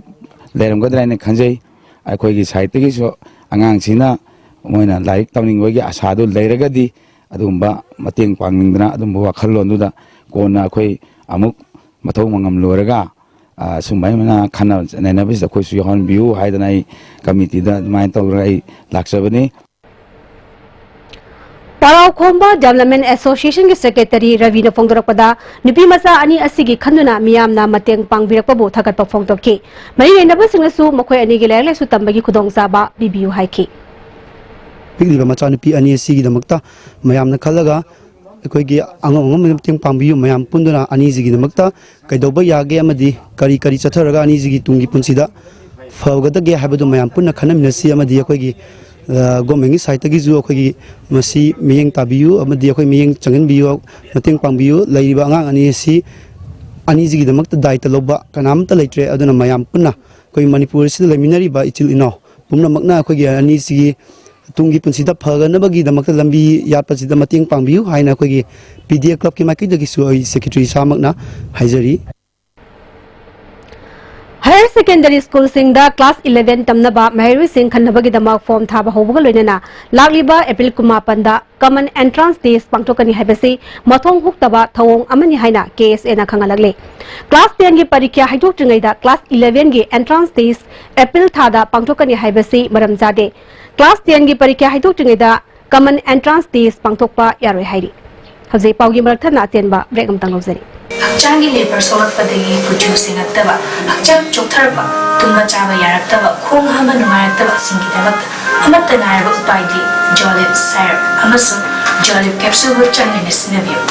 ꯂꯩꯔꯝꯒꯗ꯭ꯔꯥ ꯍꯥꯏꯅ ꯈꯟꯖꯩ꯫ ꯑꯩꯈꯣꯏꯒꯤ ꯁꯥꯏꯠꯇꯒꯤꯁꯨ ꯑꯉꯥꯡꯁꯤꯅ ꯃꯣꯏꯅ ꯂꯥꯏꯔꯤꯛ ꯇꯝꯅꯤꯡꯕꯒꯤ ꯑꯁꯥꯗꯨ ꯂꯩꯔꯒꯗꯤ ꯑꯗꯨꯒꯨꯝꯕ ꯃꯇꯦꯡ ꯄꯥꯡꯅꯤꯡꯗꯅ ꯑꯗꯨꯝꯕ ꯋꯥꯈꯜꯂꯣꯟꯗꯨꯗ ꯀꯣꯟꯅ ꯑꯩꯈꯣꯏ ꯑꯃꯨꯛ ꯃꯊꯧ ꯃꯉꯝ ꯂꯣꯏꯔꯒ, ꯑ, ꯁꯨꯃꯥꯏꯅ ꯈꯟꯅ ꯅꯩꯅꯕꯁꯤꯗ ꯑꯩꯈꯣꯏꯁꯨ ꯌꯥꯎꯍꯟꯕꯤꯌꯨ ꯍꯥꯏꯗꯅ ꯑꯩ ꯀꯃꯤꯇꯤꯗ ꯑꯗꯨꯃꯥꯏꯅ ꯇꯧꯔꯒ ꯑꯩ ꯂꯥꯛꯆꯕꯅꯤ꯫ ꯄꯔꯥꯎꯈꯣꯝꯕ Development Association ꯒꯤ Secretary ꯔꯕꯤꯅ ꯐꯣꯡꯗꯣꯔꯛꯄꯗ, ꯅꯨꯄꯤ ꯃꯆꯥ ꯑꯅꯤ ꯑꯁꯤꯒꯤ ꯈꯟꯗꯨꯅ ꯃꯤꯌꯥꯝꯅ ꯃꯇꯦꯡ ꯄꯥꯡꯕꯤꯔꯛꯄꯕꯨ ꯊꯥꯒꯠꯄ ꯐꯣꯡꯗꯣꯛꯈꯤ꯫ ꯃꯔꯤ ꯂꯩꯅꯕꯁꯤꯡꯅꯁꯨ ꯃꯈꯣꯏ ꯑꯅꯤꯒꯤ ꯂꯥꯏꯔꯤꯛ ꯂꯥꯏꯁꯨ ꯇꯝꯕꯒꯤ ꯈꯨꯗꯣꯡꯆꯥꯕ ꯄꯤꯕꯤꯌꯨ ꯍꯥꯏꯈꯤ꯫ ꯄꯤꯛꯂꯤꯕ ꯃꯆꯥꯅꯨꯄꯤ ꯑꯅꯤ ꯑꯁꯤꯒꯤꯗꯃꯛꯇ ꯃꯌꯥꯝꯅ ꯈꯜꯂꯒ ꯑꯩꯈꯣꯏꯒꯤ ꯑꯉꯝ ꯑꯉꯝꯕ ꯃꯇꯦꯡ ꯄꯥꯡꯕꯤꯌꯨ꯫ ꯃꯌꯥꯝ ꯄꯨꯟꯗꯨꯅ ꯑꯅꯤꯁꯤꯒꯤꯗꯃꯛꯇ ꯀꯩꯗꯧꯕ ꯌꯥꯒꯦ ꯑꯃꯗꯤ ꯀꯔꯤ ꯀꯔꯤ ꯆꯠꯊꯔꯒ ꯑꯅꯤꯁꯤꯒꯤ ꯇꯨꯡꯒꯤ ꯄꯨꯟꯁꯤꯗ ꯐꯒꯗꯒꯦ ꯍꯥꯏꯕꯗꯨ ꯃꯌꯥꯝ ꯄꯨꯟꯅ ꯈꯟꯅꯃꯤꯟꯅꯁꯤ꯫ ꯑꯃꯗꯤ ꯑꯩꯈꯣꯏꯒꯤ, ꯑ, ꯒꯣꯔꯃꯦꯟꯒꯤ ꯁꯥꯏꯠꯇꯒꯤꯁꯨ ꯑꯩꯈꯣꯏꯒꯤ ꯃꯁꯤ ꯃꯤꯠꯌꯦꯡ ꯇꯥꯕꯤꯌꯨ ꯑꯃꯗꯤ ꯑꯩꯈꯣꯏ ꯃꯤꯠꯌꯦꯡ ꯆꯪꯍꯟꯕꯤꯌꯨ, ꯃꯇꯦꯡ ꯄꯥꯡꯕꯤꯌꯨ꯫ ꯂꯩꯔꯤꯕ ꯑꯉꯥꯡ ꯑꯅꯤ ꯑꯁꯤ ꯑꯅꯤꯁꯤꯒꯤꯗꯃꯛꯇ ꯗꯥꯏꯇ ꯂꯧꯕ ꯀꯅꯥꯃꯠꯇ ꯂꯩꯇ꯭ꯔꯦ꯫ ꯑꯗꯨꯅ ꯃꯌꯥꯝ ꯄꯨꯟꯅ ꯑꯩꯈꯣꯏ ꯃꯅꯤꯄꯨꯔ ꯑꯁꯤꯗ ꯂꯩꯃꯤꯟꯅꯔꯤꯕ ꯏꯆꯤꯜ ꯏꯅꯥꯎ ꯄꯨꯝꯅꯃꯛꯅ ꯑꯩꯈꯣꯏꯒꯤ ꯑꯅꯤꯁꯤꯒꯤ ꯇꯨꯡꯒꯤ ꯄꯨꯟꯁꯤꯗ ꯐꯒꯅꯕꯒꯤꯗꯃꯛꯇ ꯂꯝꯕꯤ ꯌꯥꯠꯄꯁꯤꯗ ꯃꯇꯦꯡ ꯄꯥꯡꯕꯤꯌꯨ ꯍꯥꯏꯅ ꯑꯩꯈꯣꯏꯒꯤ ꯄꯤ ꯗꯤ ꯑꯦ ꯀ꯭ꯂꯕꯀꯤ ꯃꯥꯏꯀꯩꯗꯒꯤꯁꯨ ꯑꯩ ꯁꯦꯀ꯭ꯔꯦꯇꯔꯤ ꯏꯁꯥꯃꯛꯅ ꯍꯥꯏꯖꯔꯤ꯫ Higher secondary schoolꯁꯤꯡꯗ class eleven ꯇꯝꯅꯕ ꯃꯍꯩꯔꯣꯏꯁꯤꯡ ꯈꯟꯅꯕꯒꯤꯗꯃꯛ form ꯊꯥꯕ ꯍꯧꯕꯒ ꯂꯣꯏꯅꯅ ꯂꯥꯛꯂꯤꯕ April ꯀꯨꯟꯃꯥꯄꯟꯗ common entrance test ꯄꯥꯡꯊꯣꯛꯀꯅꯤ ꯍꯥꯏꯕꯁꯤ ꯃꯊꯣꯡ ꯍꯨꯛꯇꯕ ꯊꯧꯑꯣꯡ ꯑꯃꯅꯤ ꯍꯥꯏꯅ K S Aꯅ ꯈꯪꯍꯜꯂꯛꯂꯤ꯫ Class tenꯒꯤ ꯄꯔꯤꯈ꯭ꯌꯥ ꯍꯥꯏꯗꯣꯛꯇ꯭ꯔꯤꯉꯩꯗ class elevenꯒꯤ entrance test April ꯊꯥꯗ ꯄꯥꯡꯊꯣꯛꯀꯅꯤ ꯍꯥꯏꯕꯁꯤ ꯃꯔꯝ ꯆꯥꯗꯦ꯫ Class tenꯒꯤ ꯄꯔꯤꯈ꯭ꯌꯥ ꯍꯥꯏꯗꯣꯛꯇ꯭ꯔꯤꯉꯩꯗ common entrance test ꯄꯥꯡꯊꯣꯛꯄ ꯌꯥꯔꯣꯏ ꯍꯥꯏꯔꯤ꯫ ꯍꯧꯖꯤꯛ ꯄꯥꯎꯒꯤ ꯃꯔꯛ ꯊꯠꯅ ꯑꯇꯦꯟꯕ break ꯑꯃꯇꯪ ꯂꯧꯖꯔꯤ꯫ ꯍꯛꯆꯥꯡꯒꯤ ꯂꯦꯕꯔ ꯁꯣꯛꯂꯛꯄꯗꯒꯤ ꯀꯨꯆꯨ ꯁꯦꯡꯉꯛꯇꯕ, ꯍꯛꯆꯥꯡ ꯆꯣꯛꯊꯔꯛꯄ, ꯇꯨꯝꯕ ꯆꯥꯕ ꯌꯥꯔꯛꯇꯕ, ꯈꯣꯡ ꯍꯥꯝꯕ ꯅꯨꯡꯉꯥꯏꯔꯛꯇꯕꯁꯤꯡꯒꯤꯗꯃꯛꯇ ꯑꯃꯠꯇ ꯉꯥꯏꯔꯕ ꯎꯄꯥꯏꯗꯤ Jolib syrup ꯑꯃꯁꯨꯡ Jolib capsule ꯆꯥꯡ ꯅꯥꯏꯅ ꯁꯤꯖꯤꯟꯅꯕꯤꯌꯨ꯫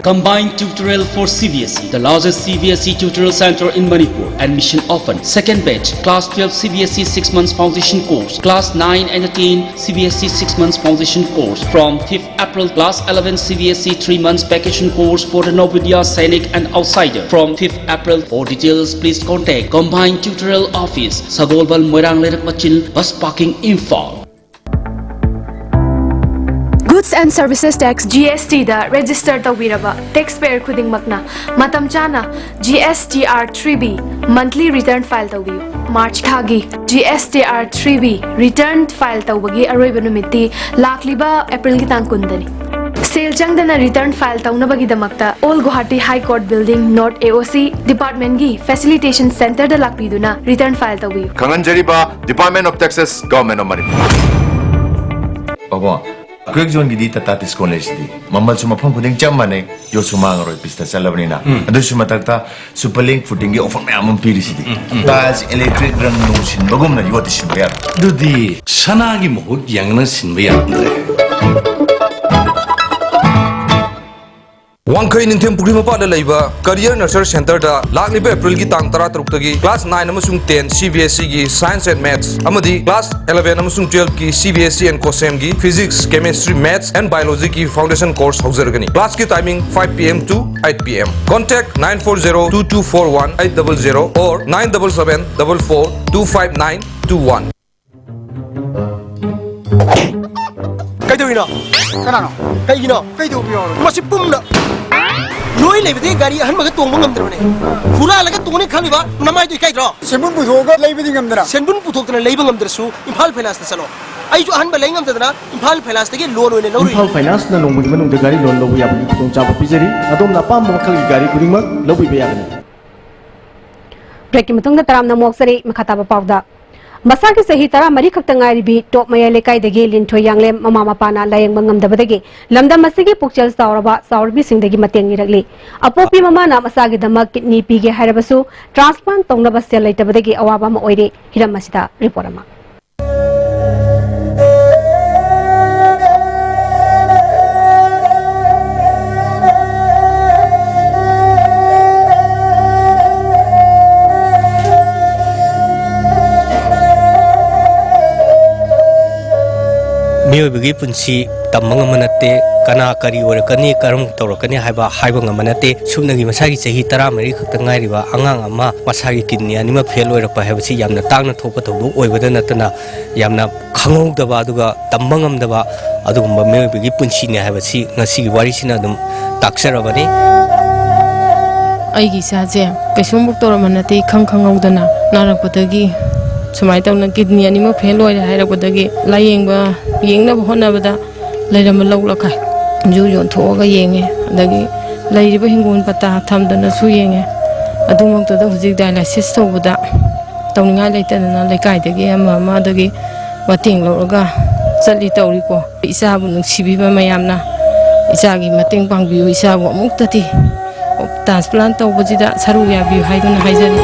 Combined Tutorial for C B S E, the largest C B S E tutorial center in Manipur. Admission open. Second batch, Class twelve C B S E six months foundation course, Class nine and ten C B S E six months foundation course from fifth April, Class eleven C B S E three months vacation course for the Navodaya, Sainik and outsider from fifth April. For details, please contact Combined Tutorial Office, Sagolbal, Moirang Leirak Machil, Bus Parking, Imphal. Goods and Services Tax, G S T the register ꯇꯧꯕꯤꯔꯕ taxpayer ꯈꯨꯗꯤꯡꯃꯛꯅ ꯃꯇꯝ ꯆꯥꯅ G S T R three B monthly return file ꯇꯧꯕꯤꯌꯨ꯫ March ꯊꯥꯒꯤ G S T R three B return file ꯇꯧꯕꯒꯤ ꯑꯔꯣꯏꯕ ꯅꯨꯃꯤꯠꯇꯤ ꯂꯥꯛꯂꯤꯕ Aprilꯒꯤ ꯇꯥꯡ ꯀꯨꯟꯗꯅꯤ꯫ ꯁꯦꯜ ꯆꯪꯗꯅ return file ꯇꯧꯅꯕꯒꯤꯗꯃꯛꯇ Old Guwahati High Court Building, North A O C departmentꯀꯤ facilitation centreꯗ ꯂꯥꯛꯄꯤꯗꯨꯅ return file ꯇꯧꯕꯤꯌꯨ꯫ ꯈꯪꯍꯟꯖꯔꯤꯕ Department of Taxes, Government of Manipur꯫ ꯄꯥꯕꯨꯡ, ꯀ꯭ꯋꯦꯛ ꯖꯣꯟꯒꯤꯗꯤ ꯇꯥꯇꯥ ꯇꯤꯁꯀꯣꯟ ꯂꯩꯁꯤꯗꯤ꯫ ꯃꯃꯜꯁꯨ ꯃꯐꯝ ꯈꯨꯗꯤꯡ ꯆꯞ ꯃꯥꯟꯅꯩ, ꯌꯣꯠꯁꯨ ꯃꯥꯡꯉꯔꯣꯏ, ꯄꯤꯁꯇ ꯆꯠꯂꯕꯅꯤꯅ꯫ ꯎꯝ꯫ ꯑꯗꯨꯁꯨ ꯃꯊꯛꯇ Super Link Footing-ꯒꯤ offer ꯃꯌꯥꯝ ꯑꯃ ꯄꯤꯔꯤꯁꯤꯗꯤ꯫ ꯎꯝ, ꯎꯝ꯫ Tiles, electric ꯔꯪ ꯅꯨꯡ ꯁꯤꯟꯕꯒꯨꯝꯅ ꯌꯣꯠꯇꯤ ꯁꯤꯟꯕ ꯌꯥꯔꯣꯏ꯫ ꯑꯗꯨꯗꯤ ꯁꯅꯥꯒꯤ ꯃꯍꯨꯠ ꯌꯦꯡꯉꯅ ꯁꯤꯟꯕ ꯌꯥꯔꯝꯗ꯭ꯔꯦ꯫ ꯋꯥꯡꯈꯩ ꯅꯤꯡꯊꯦꯝ ꯄꯨꯈ꯭ꯔꯤ ꯃꯄꯥꯟꯗ ꯂꯩꯕ Career Nurture Centre-ꯗ ꯂꯥꯛꯂꯤꯕ April-ꯒꯤ ꯇꯥꯡ ꯇꯔꯥꯇꯔꯨꯛꯇꯒꯤ Class nine ꯑꯃꯁꯨꯡ ten C B S E-ꯒꯤ Science and Maths ꯑꯃꯗꯤ Class eleven ꯑꯃꯁꯨꯡ twelve-ꯀꯤ C B S E and COSEM-ꯒꯤ Physics, Chemistry, Maths and Biology-ꯒꯤ foundation course ꯍꯧꯖꯔꯒꯅꯤ꯫ Class-ꯀꯤ timing five P M to eight P M. Contact nine four zero two two four one eight double zero or nine double seven double four two five nine two one. ꯀꯩꯗꯧꯔꯤꯅꯣ? ꯀꯅꯥꯅꯣ? ꯀꯩꯒꯤꯅꯣ? ꯀꯩꯗꯧꯕ ꯌꯥꯎꯔꯒꯦ? ꯃꯁꯤ ꯄꯨꯝꯅ ꯅꯣꯏ ꯂꯩꯕꯗꯒꯤ ꯒꯥꯔꯤ ꯑꯍꯟꯕꯒ ꯇꯣꯡꯕ ꯉꯝꯗ꯭ꯔꯕꯅꯦ꯫ ꯍꯨꯔꯥꯜꯂꯒ ꯇꯣꯡꯅꯤ ꯈꯜꯂꯤꯕ ꯅꯃꯥꯏꯗꯣ ꯏꯀꯥꯏꯗ꯭ꯔꯣ? ꯁꯦꯟꯕꯨꯟ ꯄꯨꯊꯣꯛꯑꯒ ꯂꯩꯕꯗꯤ ꯉꯝꯗꯅ꯫ ꯁꯦꯟꯕꯨꯟ ꯄꯨꯊꯣꯛꯇꯅ ꯂꯩꯕ ꯉꯝꯗ꯭ꯔꯁꯨ ꯏꯝꯐꯥꯜ ꯐꯥꯏꯅꯥꯟꯁꯇ ꯆꯠꯂꯣ꯫ ꯑꯩꯁꯨ ꯑꯍꯟꯕ ꯂꯩ ꯉꯝꯗꯗꯅ ꯏꯝꯐꯥꯜ ꯐꯥꯏꯅꯥꯟꯁꯇꯒꯤ ꯂꯣꯟ ꯑꯣꯏꯅ ꯂꯧꯔꯨꯏ꯫ ꯏꯝꯐꯥꯜ ꯐꯥꯏꯅꯥꯟꯁꯅ ꯅꯣꯡꯃꯒꯤ ꯃꯅꯨꯡꯗ ꯒꯥꯔꯤ ꯂꯣꯟ ꯂꯧꯕ ꯌꯥꯕꯒꯤ ꯈꯨꯗꯣꯡꯆꯥꯕ ꯄꯤꯖꯔꯤ꯫ ꯑꯗꯣꯝꯅ ꯑꯄꯥꯝꯕ ꯃꯈꯜꯒꯤ ꯒꯥꯔꯤ ꯈꯨꯗꯤꯡꯃꯛ ꯂꯧꯕꯤꯕ ꯌꯥꯒꯅꯤ꯫ ꯕ꯭ꯔꯦꯛꯀꯤ ꯃꯇꯨꯡꯗ ꯇꯔꯥꯝꯅ ꯑꯣꯛꯆꯔꯤ꯫ ꯃꯈꯥ ꯇꯥꯕ ꯄꯥꯎꯗ, ꯃꯁꯥꯒꯤ ꯆꯍꯤ ꯇꯔꯥꯃꯔꯤ ꯈꯛꯇ ꯉꯥꯏꯔꯤꯕꯤ ꯇꯣꯞ ꯃꯌꯥꯏ ꯂꯩꯀꯥꯏꯗꯒꯤ ꯂꯤꯟꯊꯣꯏ ꯌꯥꯡꯂꯦꯝ ꯃꯃꯥ ꯃꯄꯥꯅ ꯂꯥꯌꯦꯡꯕ ꯉꯝꯗꯕꯗꯒꯤ ꯂꯝꯗꯝ ꯑꯁꯤꯒꯤ ꯄꯨꯛꯆꯦꯜ ꯆꯥꯎꯔꯕ ꯆꯥꯎꯔꯕꯤꯁꯤꯡꯗꯒꯤ ꯃꯇꯦꯡ ꯅꯤꯔꯛꯂꯤ꯫ ꯑꯄꯣꯛꯄꯤ ꯃꯃꯥꯅ ꯃꯆꯥꯒꯤꯗꯃꯛ ꯀꯤꯠꯅꯤ ꯄꯤꯒꯦ ꯍꯥꯏꯔꯕꯁꯨ ꯇ꯭ꯔꯥꯟꯁꯄ꯭ꯂꯥꯟꯠ ꯇꯧꯅꯕ ꯁꯦꯜ ꯂꯩꯇꯕꯗꯒꯤ ꯑꯋꯥꯕ ꯑꯃ ꯑꯣꯏꯔꯤ꯫ ꯍꯤꯔꯝ ꯑꯁꯤꯗ ꯔꯤꯄꯣꯔꯠ ꯑꯃ꯫ ꯃꯤꯑꯣꯏꯕꯒꯤ ꯄꯨꯟꯁꯤ ꯇꯝꯕ ꯉꯝꯕ ꯅꯠꯇꯦ꯫ ꯀꯅꯥ ꯀꯔꯤ ꯑꯣꯏꯔꯛꯀꯅꯤ, ꯀꯔꯝ ꯇꯧꯔꯛꯀꯅꯤ ꯍꯥꯏꯕ ꯍꯥꯏꯕ ꯉꯝꯕ ꯅꯠꯇꯦ꯫ ꯁꯨꯞꯅꯒꯤ ꯃꯁꯥꯒꯤ ꯆꯍꯤ ꯇꯔꯥꯃꯔꯤ ꯈꯛꯇ ꯉꯥꯏꯔꯤꯕ ꯑꯉꯥꯡ ꯑꯃ ꯃꯁꯥꯒꯤ ꯀꯤꯗꯅꯤ ꯑꯅꯤꯃꯛ ꯐꯦꯜ ꯑꯣꯏꯔꯛꯄ ꯍꯥꯏꯕꯁꯤ ꯌꯥꯝꯅ ꯇꯥꯡꯅ ꯊꯣꯛꯄ ꯊꯧꯗꯣꯛ ꯑꯣꯏꯕꯗ ꯅꯠꯇꯅ ꯌꯥꯝꯅ ꯈꯪꯍꯧꯗꯕ ꯑꯗꯨꯒ ꯇꯝꯕ ꯉꯝꯗꯕ ꯑꯗꯨꯒꯨꯝꯕ ꯃꯤꯑꯣꯏꯕꯒꯤ ꯄꯨꯟꯁꯤꯅꯤ ꯍꯥꯏꯕꯁꯤ ꯉꯁꯤꯒꯤ ꯋꯥꯔꯤꯁꯤꯅ ꯑꯗꯨꯝ ꯇꯥꯛꯆꯔꯕꯅꯤ꯫ ꯑꯩꯒꯤ ꯏꯆꯥꯁꯦ ꯀꯩꯁꯨꯝꯕꯨ ꯇꯧꯔꯝꯕ ꯅꯠꯇꯦ, ꯏꯈꯪ ꯈꯪꯍꯧꯗꯅ ꯅꯥꯔꯛꯄꯗꯒꯤ ꯁꯨꯃꯥꯏꯅ ꯇꯧꯅ ꯀꯤꯗꯅꯤ ꯑꯅꯤꯃꯛ ꯐꯦꯜ ꯑꯣꯏꯔꯦ ꯍꯥꯏꯔꯛꯄꯗꯒꯤ ꯂꯥꯏꯌꯦꯡꯕ ꯌꯦꯡꯅꯕ ꯍꯣꯠꯅꯕꯗ ꯂꯩꯔꯝꯕ ꯂꯧ ꯂꯈꯥꯏ ꯌꯨ ꯌꯣꯟꯊꯣꯛꯑꯒ ꯌꯦꯡꯉꯦ, ꯑꯗꯒꯤ ꯂꯩꯔꯤꯕ ꯍꯤꯡꯒꯣꯜ ꯄꯇꯥ ꯊꯝꯗꯅꯁꯨ ꯌꯦꯡꯉꯦ꯫ ꯑꯗꯨꯃꯛꯇꯗ ꯍꯧꯖꯤꯛ ꯗꯥꯏꯂꯥꯏꯁꯤꯁ ꯇꯧꯕꯗ ꯇꯧꯅꯤꯡꯉꯥꯏ ꯂꯩꯇꯗꯅ ꯂꯩꯀꯥꯏꯗꯒꯤ ꯑꯃ ꯑꯃꯗꯒꯤ ꯃꯇꯦꯡ ꯂꯧꯔꯒ ꯆꯠꯂꯤ ꯇꯧꯔꯤꯀꯣ꯫ ꯏꯆꯥꯕꯨ ꯅꯨꯡꯁꯤꯕꯤꯕ ꯃꯌꯥꯝꯅ ꯏꯆꯥꯒꯤ ꯃꯇꯦꯡ ꯄꯥꯡꯕꯤꯌꯨ, ꯏꯆꯥꯕꯨ ꯑꯃꯨꯛꯇꯗꯤ ꯇ꯭ꯔꯥꯟꯁꯄ꯭ꯂꯥꯟ ꯇꯧꯕꯁꯤꯗ ꯁꯔꯨꯛ ꯌꯥꯕꯤꯌꯨ ꯍꯥꯏꯗꯨꯅ ꯍꯥꯏꯖꯔꯤ꯫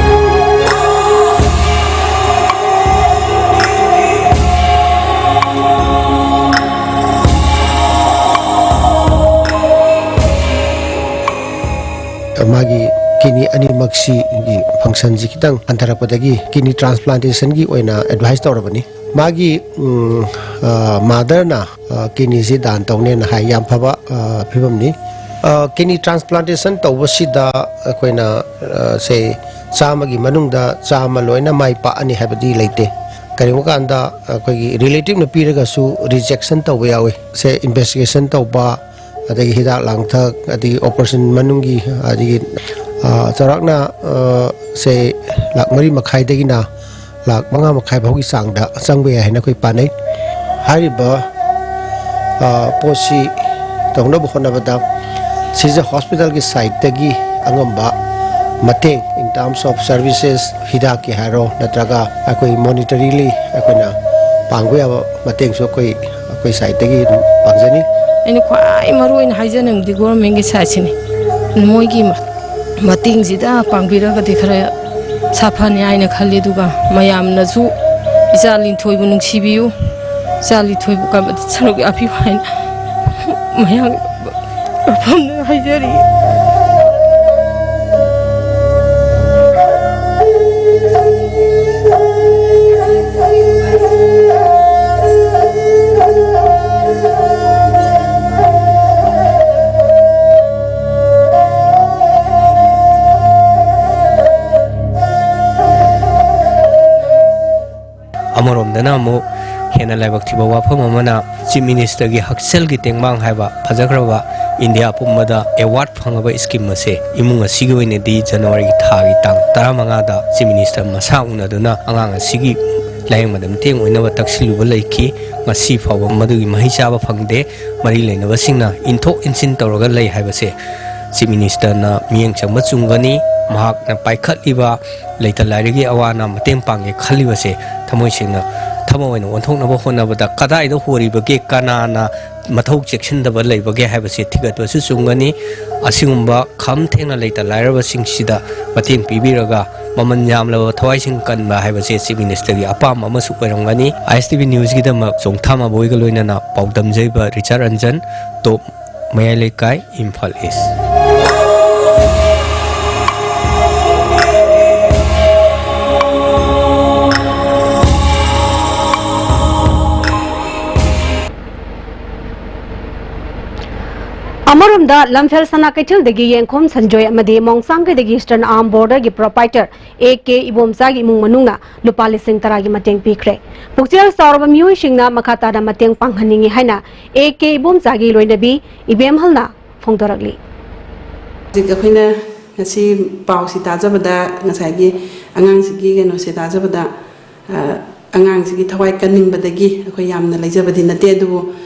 ꯃꯥꯒꯤ ꯀꯤꯗꯅꯤ ꯑꯅꯤꯃꯛꯁꯤꯒꯤ ꯐꯪꯁꯟꯁꯤ ꯈꯤꯇꯪ ꯍꯟꯊꯔꯛꯄꯗꯒꯤ ꯀꯤꯗꯅꯤ ꯇ꯭ꯔꯥꯟꯁꯄ꯭ꯂꯥꯟꯇꯦꯁꯟꯒꯤ ꯑꯣꯏꯅ ꯑꯦꯗꯚꯥꯏꯁ ꯇꯧꯔꯕꯅꯤ꯫ ꯃꯥꯒꯤ ꯎꯝ, ꯑ, ꯃꯥꯗꯔꯅ, ꯑ, ꯀꯤꯗꯅꯤꯁꯤ ꯗꯥꯟ ꯇꯧꯅꯦꯅ ꯍꯥꯏ꯫ ꯌꯥꯝ ꯐꯕ, ꯑ, ꯐꯤꯕꯝꯅꯤ꯫ ꯑ, ꯀꯤꯗꯅꯤ ꯇ꯭ꯔꯥꯟꯁꯄ꯭ꯂꯥꯟꯇꯦꯁꯟ ꯇꯧꯕꯁꯤꯗ ꯑꯩꯈꯣꯏꯅ, ꯑ, ꯁꯦ ꯆꯥꯝꯃꯒꯤ ꯃꯅꯨꯡꯗ ꯆꯥꯝꯃ ꯂꯣꯏꯅ ꯃꯥꯏ ꯄꯥꯛꯑꯅꯤ ꯍꯥꯏꯕꯗꯤ ꯂꯩꯇꯦ꯫ ꯀꯔꯤꯒꯨꯝꯕ ꯀꯥꯟꯗ ꯑꯩꯈꯣꯏꯒꯤ ꯔꯤꯂꯦꯇꯤꯞꯅ ꯄꯤꯔꯒꯁꯨ ꯔꯤꯖꯦꯛꯁꯟ ꯇꯧꯕ ꯌꯥꯎꯏ꯫ ꯁꯦ ꯏꯟꯚꯦꯁꯇꯤꯒꯦꯁꯟ ꯇꯧꯕ, ꯑꯗꯒꯤ ꯍꯤꯗꯥꯛ ꯂꯥꯡꯊꯛ, ꯑꯗꯒꯤ ꯑꯣꯄꯔꯦꯁꯟ ꯃꯅꯨꯡꯒꯤ, ꯑꯗꯒꯤ, ꯑ, ꯆꯥꯎꯔꯥꯛꯅ, ꯑ, ꯁꯦ ꯂꯥꯛ ꯃꯔꯤ ꯃꯈꯥꯏꯗꯒꯤꯅ ꯂꯥꯛ ꯃꯉꯥ ꯃꯈꯥꯏ ꯐꯥꯎꯒꯤ ꯆꯥꯡꯗ ꯆꯪꯕ ꯌꯥꯏ ꯍꯥꯏꯅ ꯑꯩꯈꯣꯏ ꯄꯥꯅꯩ꯫ ꯍꯥꯏꯔꯤꯕ, ꯑ, ꯄꯣꯠꯁꯤ ꯇꯧꯅꯕ ꯍꯣꯠꯅꯕꯗ ꯁꯤꯖ ꯍꯣꯁꯄꯤꯇꯥꯜꯒꯤ ꯁꯥꯏꯠꯇꯒꯤ ꯑꯉꯝꯕ ꯃꯇꯦꯡ, in terms of services, ꯍꯤꯗꯥꯛꯀꯤ ꯍꯥꯏꯔꯣ, ꯅꯠꯇ꯭ꯔꯒ ꯑꯩꯈꯣꯏ ꯃꯣꯅꯤꯇꯔꯤꯂꯤ ꯑꯩꯈꯣꯏꯅ ꯄꯥꯡꯕ ꯌꯥꯕ ꯃꯇꯦꯡꯁꯨ ꯑꯩꯈꯣꯏ, ꯑꯩꯈꯣꯏ ꯁꯥꯏꯠꯇꯒꯤ ꯑꯗꯨꯝ ꯄꯥꯡꯖꯅꯤ꯫ ꯑꯩꯅ ꯈ꯭ꯋꯥꯏ ꯃꯔꯨ ꯑꯣꯏꯅ ꯍꯥꯏꯖꯅꯤꯡꯕꯗꯤ ꯒꯣꯔꯃꯦꯟꯒꯤ ꯁꯥꯏꯠꯁꯤꯅꯤ꯫ ꯃꯣꯏꯒꯤ ꯃ-, ꯃꯇꯦꯡꯁꯤꯗ ꯄꯥꯡꯕꯤꯔꯒꯗꯤ ꯈꯔ ꯁꯥꯐꯅꯤ ꯍꯥꯏꯅ ꯈꯜꯂꯤ꯫ ꯑꯗꯨꯒ ꯃꯌꯥꯝꯅꯁꯨ ꯏꯆꯥ ꯂꯤꯟꯊꯣꯏꯕꯨ ꯅꯨꯡꯁꯤꯕꯤꯌꯨ, ꯏꯆꯥ ꯂꯤꯟꯊꯣꯏꯕꯨ ꯀꯔꯝꯕꯗ ꯁꯔꯨꯛ ꯌꯥꯕꯤꯌꯨ ꯍꯥꯏꯅ ꯃꯌꯥꯝ ꯃꯐꯝꯗ ꯍꯥꯏꯖꯔꯤ꯫ ꯑꯃꯔꯣꯝꯗꯅ ꯑꯃꯨꯛ ꯍꯦꯟꯅ ꯂꯥꯏꯕꯛ ꯊꯤꯕ ꯋꯥꯐꯝ ꯑꯃꯅ, ꯆꯤꯐ ꯃꯤꯅꯤꯁꯇꯔꯒꯤ ꯍꯛꯁꯦꯜꯒꯤ ꯇꯦꯡꯕꯥꯡ ꯍꯥꯏꯕ ꯐꯖꯈ꯭ꯔꯕ ꯏꯟꯗꯤꯌꯥ ꯄꯨꯝꯕꯗ ꯑꯦꯋꯥꯔꯗ ꯐꯪꯉꯕ ꯁ꯭ꯀꯤꯝ ꯑꯁꯦ ꯏꯃꯨꯡ ꯑꯁꯤꯒꯤ ꯑꯣꯏꯅꯗꯤ ꯖꯅꯋꯥꯔꯤꯒꯤ ꯊꯥꯒꯤ ꯇꯥꯡ ꯇꯔꯥꯃꯉꯥꯗ ꯆꯤꯐ ꯃꯤꯅꯤꯁꯇꯔ ꯃꯁꯥ ꯎꯅꯗꯨꯅ ꯑꯉꯥꯡ ꯑꯁꯤꯒꯤ ꯂꯥꯌꯦꯡꯕꯗ ꯃꯇꯦꯡ ꯑꯣꯏꯅꯕ ꯇꯛꯁꯤꯜꯂꯨꯕ ꯂꯩꯈꯤ꯫ ꯉꯁꯤ ꯐꯥꯎꯕ ꯃꯗꯨꯒꯤ ꯃꯍꯩ ꯆꯥꯕ ꯐꯪꯗꯦ꯫ ꯃꯔꯤ ꯂꯩꯅꯕꯁꯤꯡꯅ ꯏꯟꯊꯣꯛ ꯏꯟꯁꯤꯟ ꯇꯧꯔꯒ ꯂꯩ ꯍꯥꯏꯕꯁꯦ ꯆꯤꯐ ꯃꯤꯅꯤꯁꯇꯔꯅ ꯃꯤꯠꯌꯦꯡ ꯆꯪꯕ ꯆꯨꯝꯒꯅꯤ꯫ ꯃꯍꯥꯛꯅ ꯄꯥꯏꯈꯠꯂꯤꯕ ꯂꯩꯇ ꯂꯥꯏꯔꯒꯤ ꯑꯋꯥ ꯑꯅꯥ ꯃꯇꯦꯡ ꯄꯥꯡꯒꯦ ꯈꯜꯂꯤꯕꯁꯦ ꯊꯃꯣꯏ ꯁꯦꯡꯅ ꯊꯕꯛ ꯑꯣꯏꯅ ꯑꯣꯟꯊꯣꯛꯅꯕ ꯍꯣꯠꯅꯕꯗ ꯀꯗꯥꯏꯗ ꯍꯣꯔꯤꯕꯒꯦ, ꯀꯅꯥꯅ ꯃꯊꯧ ꯆꯦꯛꯁꯤꯟꯗꯕ ꯂꯩꯕꯒꯦ ꯍꯥꯏꯕꯁꯦ ꯊꯤꯒꯠꯄꯁꯨ ꯆꯨꯝꯒꯅꯤ꯫ ꯑꯁꯤꯒꯨꯝꯕ ꯈꯝ ꯊꯦꯡꯅ ꯂꯩꯇ ꯂꯥꯏꯔꯕꯁꯤꯡꯁꯤꯗ ꯃꯇꯦꯡ ꯄꯤꯕꯤꯔꯒ ꯃꯃꯜ ꯌꯥꯝꯂꯕ ꯊꯋꯥꯏꯁꯤꯡ ꯀꯟꯕ ꯍꯥꯏꯕꯁꯦ ꯆꯤꯐ ꯃꯤꯅꯤꯁꯇꯔꯒꯤ ꯑꯄꯥꯝꯕ ꯑꯃꯁꯨ ꯑꯣꯏꯔꯝꯒꯅꯤ꯫ ꯑꯥꯏ ꯑꯦꯁ ꯇꯤ ꯚꯤ ꯅ꯭ꯌꯨꯁꯀꯤꯗꯃꯛ ꯆꯣꯡꯊꯥ ꯃꯕꯣꯏꯒ ꯂꯣꯏꯅꯅ ꯄꯥꯎꯗꯝꯖꯩꯕ ꯔꯤꯆꯥꯔꯗ ꯔꯟꯖꯟ, ꯇꯣꯞ ꯃꯌꯥꯏ ꯂꯩꯀꯥꯏ, ꯏꯝꯐꯥꯜ ꯏꯁ꯫ ꯑꯃꯔꯣꯝꯗ, ꯂꯝꯐꯦꯜ ꯁꯅꯥ ꯀꯩꯊꯦꯜꯗꯒꯤ ꯌꯦꯡꯈꯣꯝ ꯁꯟꯖꯣꯏ ꯑꯃꯗꯤ ꯃꯣꯡꯁꯥꯡꯒꯩꯗꯒꯤ Eastern Arm Border ꯒꯤ proprietor A K ꯏꯕꯣꯝꯆꯥꯒꯤ ꯏꯃꯨꯡ ꯃꯅꯨꯡꯅ ꯂꯨꯄꯥ ꯂꯤꯁꯤꯡ ꯇꯔꯥꯒꯤ ꯃꯇꯦꯡ ꯄꯤꯈ꯭ꯔꯦ꯫ ꯄꯨꯛꯆꯦꯜ ꯆꯥꯎꯔꯕ ꯃꯤꯑꯣꯏꯁꯤꯡꯅ ꯃꯈꯥ ꯇꯥꯅ ꯃꯇꯦꯡ ꯄꯥꯡꯍꯟꯅꯤꯡꯏ ꯍꯥꯏꯅ A K ꯏꯕꯣꯝꯆꯥꯒꯤ ꯂꯣꯏꯅꯕꯤ ꯏꯕꯦꯝꯍꯜꯅ ꯐꯣꯡꯗꯣꯔꯛꯂꯤ꯫ ꯍꯧꯖꯤꯛ ꯑꯩꯈꯣꯏꯅ ꯉꯁꯤ ꯄꯥꯎꯁꯤ ꯇꯥꯖꯕꯗ, ꯉꯁꯥꯏꯒꯤ ꯑꯉꯥꯡꯁꯤꯒꯤ ꯀꯩꯅꯣꯁꯦ ꯇꯥꯖꯕꯗ, ꯑ, ꯑꯉꯥꯡꯁꯤꯒꯤ ꯊꯋꯥꯏ ꯀꯟꯅꯤꯡꯕꯗꯒꯤ ꯑꯩꯈꯣꯏ ꯌꯥꯝꯅ ꯂꯩꯖꯕꯗꯤ ꯅꯠꯇꯦ, ꯑꯗꯨꯕꯨ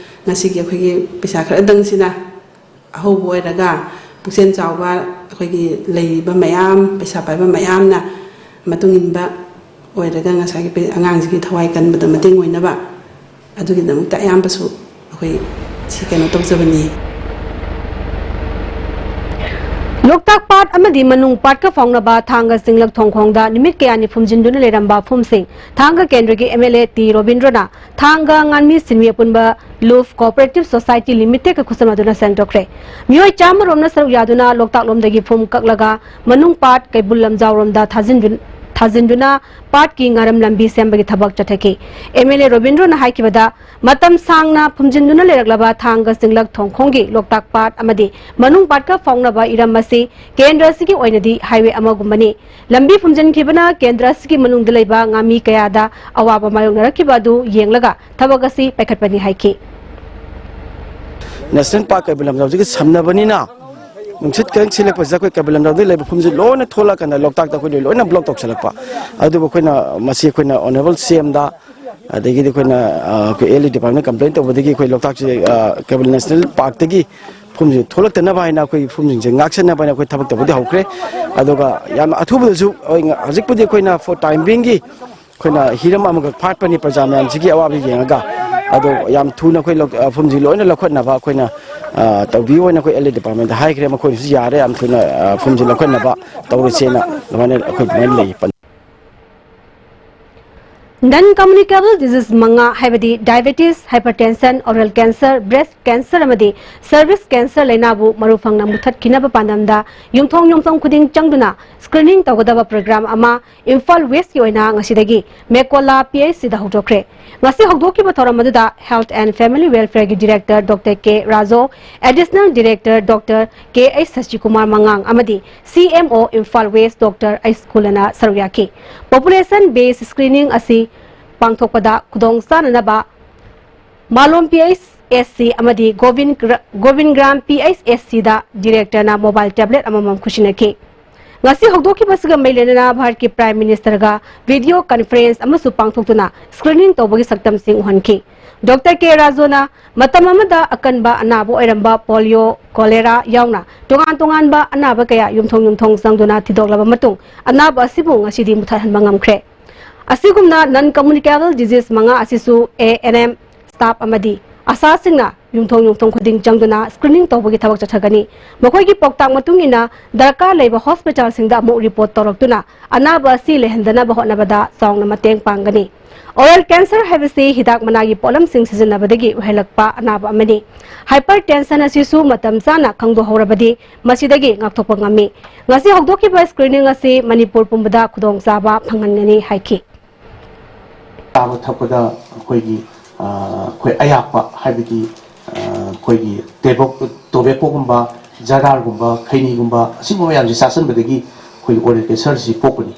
ꯉꯁꯤꯒꯤ ꯑꯩꯈꯣꯏꯒꯤ ꯄꯩꯁꯥ ꯈꯔꯗꯪꯁꯤꯅ ꯑꯍꯧꯕ ꯑꯣꯏꯔꯒ, ꯄꯨꯛꯆꯦꯜ ꯆꯥꯎꯕ ꯑꯩꯈꯣꯏꯒꯤ ꯂꯩꯔꯤꯕ ꯃꯌꯥꯝ, ꯄꯩꯁꯥ ꯄꯥꯏꯕ ꯃꯌꯥꯝꯅ ꯃꯇꯨꯡ ꯏꯟꯕ ꯑꯣꯏꯔꯒ, ꯉꯁꯥꯏꯒꯤ ꯄꯦ-, ꯑꯉꯥꯡꯁꯤꯒꯤ ꯊꯋꯥꯏ ꯀꯟꯕꯗ ꯃꯇꯦꯡ ꯑꯣꯏꯅꯕ, ꯑꯗꯨꯒꯤꯗꯃꯛꯇ ꯑꯌꯥꯝꯕꯁꯨ ꯑꯩꯈꯣꯏ ꯁꯤ ꯀꯩꯅꯣ ꯇꯧꯖꯕꯅꯤ꯫ ꯂꯣꯛꯇꯥꯛ ꯄꯥꯠ ꯑꯃꯗꯤ ꯃꯅꯨꯡ ꯄꯥꯠꯀ ꯐꯥꯎꯅꯕ ꯊꯥꯡꯒ ꯆꯤꯡꯂꯛ ꯊꯣꯡꯈꯣꯡꯗ ꯅꯨꯃꯤꯠ ꯀꯌꯥꯅꯤ ꯐꯨꯝꯖꯤꯟꯗꯨꯅ ꯂꯩꯔꯝꯕ ꯐꯨꯝꯁꯤꯡ ꯊꯥꯡꯒ ꯀꯦꯟꯗ꯭ꯔꯒꯤ M L A ꯇꯤ ꯔꯣꯕꯤꯟꯗ꯭ꯔꯣꯅ ꯊꯥꯡꯒ ꯉꯥꯟꯃꯤ ꯁꯤꯟꯃꯤ ꯑꯄꯨꯟꯕ ꯂꯨꯐ ꯀꯣꯑꯣꯄꯔꯦꯇꯤꯚ ꯁꯣꯁꯥꯏꯇꯤ ꯂꯤꯃꯤꯇꯦꯗꯀ ꯈꯨꯠꯁꯝꯅꯗꯨꯅ ꯁꯦꯡꯗꯣꯛꯈ꯭ꯔꯦ꯫ ꯃꯤꯑꯣꯏ ꯆꯥꯝꯃ ꯔꯣꯝꯅ ꯁꯔꯨꯛ ꯌꯥꯗꯨꯅ ꯂꯣꯛꯇꯥꯛ ꯂꯣꯝꯗꯒꯤ ꯐꯨꯝ ꯀꯛꯂꯒ ꯃꯅꯨꯡ ꯄꯥꯠ ꯀꯩꯕꯨꯜ ꯂꯝꯖꯥꯎꯔꯣꯝꯗ ꯊꯥꯖꯤꯟꯗꯨ-, ꯊꯥꯖꯤꯟꯗꯨꯅ ꯄꯥꯠꯀꯤ ꯉꯥꯔꯝ ꯂꯝꯕꯤ ꯁꯦꯝꯕꯒꯤ ꯊꯕꯛ ꯆꯠꯊꯈꯤ꯫ M L A ꯔꯣꯕꯤꯟꯗ꯭ꯔꯣꯅ ꯍꯥꯏꯈꯤꯕꯗ, ꯃꯇꯝ ꯁꯥꯡꯅ ꯐꯨꯝꯖꯤꯟꯗꯨꯅ ꯂꯩꯔꯛꯂꯕ ꯊꯥꯡꯒ ꯆꯤꯡꯂꯛ ꯊꯣꯡꯈꯣꯡꯒꯤ ꯂꯣꯛꯇꯥꯛ ꯄꯥꯠ ꯑꯃꯗꯤ ꯃꯅꯨꯡ ꯄꯥꯠꯀ ꯐꯥꯎꯅꯕ ꯏꯔꯝ ꯑꯁꯤ ꯀꯦꯟꯗ꯭ꯔ ꯑꯁꯤꯒꯤ ꯑꯣꯏꯅꯗꯤ ꯍꯥꯏꯋꯦ ꯑꯃꯒꯨꯝꯕꯅꯤ꯫ ꯂꯝꯕꯤ ꯐꯨꯝꯖꯤꯟꯈꯤꯕꯅ ꯀꯦꯟꯗ꯭ꯔ ꯑꯁꯤꯒꯤ ꯃꯅꯨꯡꯗ ꯂꯩꯕ ꯉꯥꯃꯤ ꯀꯌꯥꯗ ꯑꯋꯥꯕ ꯃꯥꯌꯣꯛꯅꯔꯛꯈꯤꯕ ꯑꯗꯨ ꯌꯦꯡꯂꯒ ꯊꯕꯛ ꯑꯁꯤ ꯄꯥꯏꯈꯠꯄꯅꯤ ꯍꯥꯏꯈꯤ꯫ ꯅꯦꯁꯅꯦꯜ ꯄꯥꯔꯛ ꯀꯩꯕꯨꯜ ꯂꯝꯖꯥꯎꯁꯤꯒ ꯁꯝꯅꯕꯅꯤꯅ, ꯅꯨꯡꯁꯤꯠ ꯈꯤꯇꯪ ꯁꯤꯜꯂꯛꯄꯁꯤꯗ ꯑꯩꯈꯣꯏ ꯀꯩꯕꯨꯜ ꯂꯝꯖꯥꯎꯗꯒꯤ ꯂꯩꯕ ꯐꯨꯝꯁꯤ ꯂꯣꯏꯅ ꯊꯣꯛꯂꯛꯀꯥꯟꯗ ꯂꯣꯛꯇꯥꯛꯇ ꯑꯩꯈꯣꯏ ꯂꯣꯏꯅ ꯕ꯭ꯂꯣꯛ ꯇꯧꯁꯤꯜꯂꯛꯄ꯫ ꯑꯗꯨꯕꯨ ꯑꯩꯈꯣꯏꯅ ꯃꯁꯤ ꯑꯩꯈꯣꯏꯅ ꯑꯣꯅꯔꯦꯕꯜ ꯁꯤ ꯑꯦꯝꯗ, ꯑꯗꯒꯤꯗꯤ ꯑꯩꯈꯣꯏꯅ, ꯑ, ꯑꯩꯈꯣꯏ ꯑꯦꯜ ꯏ ꯗꯤꯄꯥꯔꯠꯃꯦꯟ ꯀꯝꯄ꯭ꯂꯦꯟ ꯇꯧꯕꯗꯒꯤ ꯑꯩꯈꯣꯏ ꯂꯣꯛꯇꯥꯛꯁꯤ, ꯑ, ꯀꯩꯕꯨꯜ ꯅꯦꯁꯅꯦꯜ ꯄꯥꯔꯛꯇꯒꯤ ꯐꯨꯝꯁꯤ ꯊꯣꯛꯂꯛꯇꯅꯕ ꯍꯥꯏꯅ ꯑꯩꯈꯣꯏ ꯐꯨꯝꯁꯤꯡꯁꯦ ꯉꯥꯛꯁꯦꯟꯅꯕ ꯍꯥꯏꯅ ꯑꯩꯈꯣꯏ ꯊꯕꯛ ꯇꯧꯕꯗꯤ ꯍꯧꯈ꯭ꯔꯦ꯫ ꯑꯗꯨꯒ ꯌꯥꯝ ꯑꯊꯨꯕꯗꯁꯨ ꯑꯩꯈꯣꯏ ꯉ-, ꯍꯧꯖꯤꯛꯄꯨꯗꯤ ꯑꯩꯈꯣꯏꯅ ꯐꯣꯔ ꯇꯥꯏꯝ ꯕꯤꯡꯒꯤ ꯑꯩꯈꯣꯏꯅ ꯍꯤꯔꯝ ꯑꯃꯈꯛ ꯐꯥꯠꯄꯅꯤ ꯄ꯭ꯔꯖꯥ ꯃꯌꯥꯝꯁꯤꯒꯤ ꯑꯋꯥꯕ ꯌꯦꯡꯉꯒ꯫ ꯑꯗꯣ ꯌꯥꯝ ꯊꯨꯅ ꯑꯩꯈꯣꯏ ꯂꯧ-, ꯑ, ꯐꯨꯝꯁꯤ ꯂꯣꯏꯅ ꯂꯧꯈꯠꯅꯕ ꯑꯩꯈꯣꯏꯅ, ꯑ, ꯇꯧꯕꯤꯌꯨ ꯍꯥꯏꯅ ꯑꯩꯈꯣꯏ ꯑꯦꯜ ꯏ ꯗꯤꯄꯥꯔꯠꯃꯦꯟꯗ ꯍꯥꯏꯈ꯭ꯔꯦ꯫ ꯃꯈꯣꯏꯅꯁꯨ ꯌꯥꯔꯦ, ꯌꯥꯝ ꯊꯨꯅ, ꯑ, ꯐꯨꯝꯁꯤ ꯂꯧꯈꯠꯅꯕ ꯇꯧꯔꯁꯦꯅ ꯑꯗꯨꯃꯥꯏꯅ ꯑꯩꯈꯣꯏ ꯑꯗꯨꯃꯥꯏꯅ ꯂꯩ꯫ Non communicable disease ꯃꯉꯥ, ꯍꯥꯏꯕꯗꯤ diabetes, hypertension, oral cancer, breast cancer ꯑꯃꯗꯤ cervix cancer ꯂꯩꯅꯥꯕꯨ ꯃꯔꯨ ꯐꯪꯅ ꯃꯨꯊꯠꯈꯤꯅꯕ ꯄꯥꯟꯗꯝꯗ ꯌꯨꯝꯊꯣꯡ ꯌꯨꯝꯊꯣꯡ ꯈꯨꯗꯤꯡ ꯆꯪꯗꯨꯅ screening ꯇꯧꯒꯗꯕ program ꯑꯃ ꯏꯝꯐꯥꯜ West ꯀꯤ ꯑꯣꯏꯅ ꯉꯁꯤꯗꯒꯤ ꯃꯦꯀꯣꯂꯥ P H C ꯗ ꯍꯧꯗꯣꯛꯈ꯭ꯔꯦ꯫ ꯉꯁꯤ ꯍꯧꯗꯣꯛꯈꯤꯕ ꯊꯧꯔꯝ ꯑꯗꯨꯗ Health and Family Welfare ꯒꯤ Director Doctor K ꯔꯥꯖꯣ, Additional Director Doctor K H ꯁꯁꯤꯀꯨꯃꯥꯔ ꯃꯉꯥꯡ ꯑꯃꯗꯤ C M O Imphal West Doctor H ꯀꯨꯂꯅ ꯁꯔꯨꯛ ꯌꯥꯈꯤ꯫ Population based screening ꯑꯁꯤ ꯄꯥꯡꯊꯣꯛꯄꯗ ꯈꯨꯗꯣꯡ ꯆꯥꯅꯅꯕ ꯃꯥꯂꯣꯝ P H S C ꯑꯃꯗꯤ ꯒꯣꯕꯤꯟ ꯒ꯭ꯔ-, Gobingram P H S C ꯗ Director ꯅ mobile tablet ꯑꯃꯃꯝ ꯈꯨꯠꯁꯤꯟꯅꯈꯤ꯫ ꯉꯁꯤ ꯍꯧꯗꯣꯛꯈꯤꯕꯁꯤꯒ ꯃꯔꯤ ꯂꯩꯅꯅ ꯚꯥꯔꯠꯀꯤ Prime Minister ꯒ video conference ꯑꯃꯁꯨ ꯄꯥꯡꯊꯣꯛꯇꯨꯅ screening ꯇꯧꯕꯒꯤ ꯁꯛꯇꯝꯁꯤꯡ ꯎꯍꯟꯈꯤ꯫ Doctor K ꯔꯥꯖꯣꯅ ꯃꯇꯝ ꯑꯃꯗ ꯑꯀꯟꯕ ꯑꯅꯥꯕ ꯑꯣꯏꯔꯝꯕ polio, cholera ꯌꯥꯎꯅ ꯇꯣꯉꯥꯟ ꯇꯣꯉꯥꯟꯕ ꯑꯅꯥꯕ ꯀꯌꯥ ꯌꯨꯝꯊꯣꯡ ꯌꯨꯝꯊꯣꯡ ꯆꯪꯗꯨꯅ ꯊꯤꯗꯣꯛꯂꯕ ꯃꯇꯨꯡ ꯑꯅꯥꯕ ꯑꯁꯤꯕꯨ ꯉꯁꯤꯗꯤ ꯃꯨꯊꯠꯍꯟꯕ ꯉꯝꯈ꯭ꯔꯦ꯫ ꯑꯁꯤꯒꯨꯝꯅ non communicable disease ꯃꯉꯥ ꯑꯁꯤꯁꯨ A N M staff ꯑꯃꯗꯤ ꯑꯁꯥꯁꯤꯡꯅ ꯌꯨꯝꯊꯣꯡ ꯌꯨꯝꯊꯣꯡ ꯈꯨꯗꯤꯡ ꯆꯪꯗꯨꯅ screening ꯇꯧꯕꯒꯤ ꯊꯕꯛ ꯆꯠꯊꯒꯅꯤ꯫ ꯃꯈꯣꯏꯒꯤ ꯄꯥꯎꯇꯥꯛ ꯃꯇꯨꯡ ꯏꯟꯅ ꯗꯔꯀꯥꯔ ꯂꯩꯕ hospital ꯁꯤꯡꯗ ꯑꯃꯨꯛ report ꯇꯧꯔꯛꯇꯨꯅ ꯑꯅꯥꯕ ꯑꯁꯤ ꯂꯩꯍꯟꯗꯅꯕ ꯍꯣꯠꯅꯕꯗ ꯆꯥꯎꯅ ꯃꯇꯦꯡ ꯄꯥꯡꯒꯅꯤ꯫ Oral cancer ꯍꯥꯏꯕꯁꯤ ꯍꯤꯗꯥꯛ ꯃꯅꯥꯒꯤ ꯄꯣꯠꯂꯝꯁꯤꯡ ꯁꯤꯖꯤꯟꯅꯕꯗꯒꯤ ꯑꯣꯏꯍꯜꯂꯛꯄ ꯑꯅꯥꯕ ꯑꯃꯅꯤ꯫ Hypertension ꯑꯁꯤꯁꯨ ꯃꯇꯝ ꯆꯥꯅ ꯈꯪꯗꯣꯛꯍꯧꯔꯕꯗꯤ ꯃꯁꯤꯗꯒꯤ ꯉꯥꯛꯊꯣꯛꯄ ꯉꯝꯃꯤ꯫ ꯉꯁꯤ ꯍꯧꯗꯣꯛꯈꯤꯕ screening ꯑꯁꯤ ꯃꯅꯤꯄꯨꯔ ꯄꯨꯝꯕꯗ ꯈꯨꯗꯣꯡꯆꯥꯕ ꯐꯪꯍꯟꯒꯅꯤ ꯍꯥꯏꯈꯤ꯫ ꯆꯥꯕ ꯊꯛꯄꯗ ꯑꯩꯈꯣꯏꯒꯤ, ꯑ, ꯑꯩꯈꯣꯏ ꯑꯌꯥꯛꯄ, ꯍꯥꯏꯕꯗꯤ, ꯑ, ꯑꯩꯈꯣꯏꯒꯤ ꯇꯦꯕꯣꯛ-, ꯇꯣꯕꯦꯀꯣꯒꯨꯝꯕ, ꯖꯔꯗꯥꯔꯒꯨꯝꯕ, ꯈꯩꯅꯤꯒꯨꯝꯕ, ꯑꯁꯤꯒꯨꯝꯕ ꯃꯌꯥꯝꯁꯦ ꯆꯥꯁꯤꯟꯕꯗꯒꯤ ꯑꯩꯈꯣꯏꯒꯤ oral cancer ꯁꯤ ꯄꯣꯛꯄꯅꯤ꯫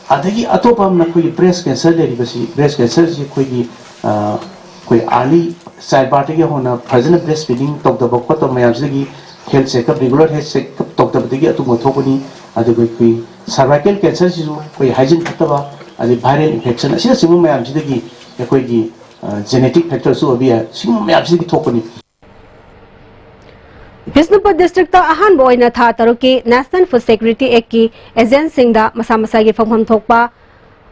ꯑꯗꯒꯤ ꯑꯇꯣꯞꯄ ꯑꯃꯅ ꯑꯩꯈꯣꯏꯒꯤ breast cancer ꯂꯩꯔꯤꯕꯁꯤ, breast cancer ꯁꯤ ꯑꯩꯈꯣꯏꯒꯤ, ꯑ, ꯑꯩꯈꯣꯏ early childbirth ꯇꯒꯤ ꯍꯧꯅ ꯐꯖꯅ breast feeding ꯇꯧꯗꯕ ꯈꯣꯠꯇꯕ ꯃꯌꯥꯝꯁꯤꯗꯒꯤ health checkup, regular health checkup ꯇꯧꯗꯕꯗꯒꯤ ꯑꯗꯨꯒꯨꯝꯕ ꯊꯣꯛꯄꯅꯤ꯫ ꯑꯗꯨꯒ ꯑꯩꯈꯣꯏ cervical cancer ꯁꯤꯁꯨ ꯑꯩꯈꯣꯏ hygiene ꯐꯠꯇꯕ, ꯑꯗꯩ viral infection ꯑꯁꯤꯅꯆꯤꯡꯕ ꯃꯌꯥꯝꯁꯤꯗꯒꯤ ꯑꯩꯈꯣꯏꯒꯤ, ꯑ, genetic factor ꯁꯨ ꯑꯣꯏꯕ ꯌꯥꯏ꯫ ꯁꯤꯒꯨꯝꯕ ꯃꯌꯥꯝꯁꯤꯗꯒꯤ ꯊꯣꯛꯄꯅꯤ꯫ ꯕꯤꯁꯅꯨꯄꯨꯔ district ꯇ ꯑꯍꯥꯟꯕ ꯑꯣꯏꯅ ꯊꯥ ꯇꯔꯨꯛꯀꯤ National Food Security Act ꯀꯤ agent ꯁꯤꯡꯗ ꯃꯁꯥ ꯃꯁꯥꯒꯤ ꯐꯪꯐꯝ ꯊꯣꯛꯄ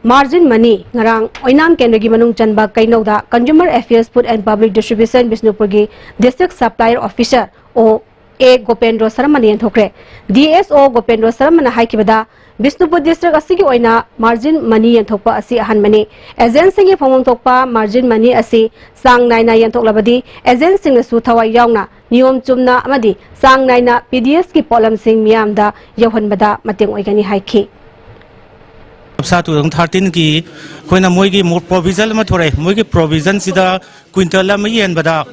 margin money ꯉꯔꯥꯡ ꯑꯣꯏꯅꯥꯝ ꯀꯦꯟꯗ꯭ꯔꯒꯤ ꯃꯅꯨꯡ ꯆꯟꯕ ꯀꯩꯅꯧꯗ Consumer Affairs, Food and Public Distribution ꯕꯤꯁꯅꯨꯄꯨꯔꯒꯤ District Supplier Officer ꯑꯣ ꯑꯦ ꯒꯣꯄꯦꯟꯗ꯭ꯔꯣ ꯁꯔꯃꯅ ꯌꯦꯟꯊꯣꯛꯈ꯭ꯔꯦ꯫ ꯗꯤ ꯑꯦꯁ ꯑꯣ ꯒꯣꯄꯦꯟꯗ꯭ꯔꯣ ꯁꯔꯃꯅ ꯍꯥꯏꯈꯤꯕꯗ, ꯕꯤꯁꯅꯨꯄꯨꯔ ꯗꯤꯁꯇ꯭ꯔꯤꯛ ꯑꯁꯤꯒꯤ ꯑꯣꯏꯅ ꯃꯥꯔꯖꯤꯟ ꯃꯅꯤ ꯌꯦꯟꯊꯣꯛꯄ ꯑꯁꯤ ꯑꯍꯥꯟꯕꯅꯤ꯫ ꯑꯦꯖꯦꯟꯁꯤꯡꯒꯤ ꯐꯪꯐꯝ ꯊꯣꯛꯄ ꯃꯥꯔꯖꯤꯟ ꯃꯅꯤ ꯑꯁꯤ ꯆꯥꯡ ꯅꯥꯏꯅ ꯌꯦꯟꯊꯣꯛꯂꯕꯗꯤ ꯑꯦꯖꯦꯟꯁꯤꯡꯅꯁꯨ ꯊꯋꯥꯏ ꯌꯥꯎꯅ ꯅꯤꯌꯣꯝ ꯆꯨꯝꯅ ꯑꯃꯗꯤ ꯆꯥꯡ ꯅꯥꯏꯅ ꯄꯤ ꯗꯤ ꯑꯦꯁꯀꯤ ꯄꯣꯠꯂꯝꯁꯤꯡ ꯃꯤꯌꯥꯝꯗ ꯌꯧꯍꯟꯕꯗ ꯃꯇꯦꯡ ꯑꯣꯏꯒꯅꯤ ꯍꯥꯏꯈꯤ꯫ ꯁꯥ ꯇꯨ ꯊꯥꯎꯖꯟ ꯊꯥꯔꯇꯤꯟꯒꯤ ꯑꯩꯈꯣꯏꯅ ꯃꯣꯏꯒꯤ ꯃꯣ-, ꯄ꯭ꯔꯣꯚꯤꯖꯟ ꯑꯃ ꯊꯣꯔꯛꯑꯦ꯫ ꯃꯣꯏꯒꯤ ꯄ꯭ꯔꯣꯚꯤꯖꯟꯁꯤꯗ ꯀ꯭ꯋꯤꯟꯇꯜ ꯑꯃ ꯌꯦꯟꯕꯗ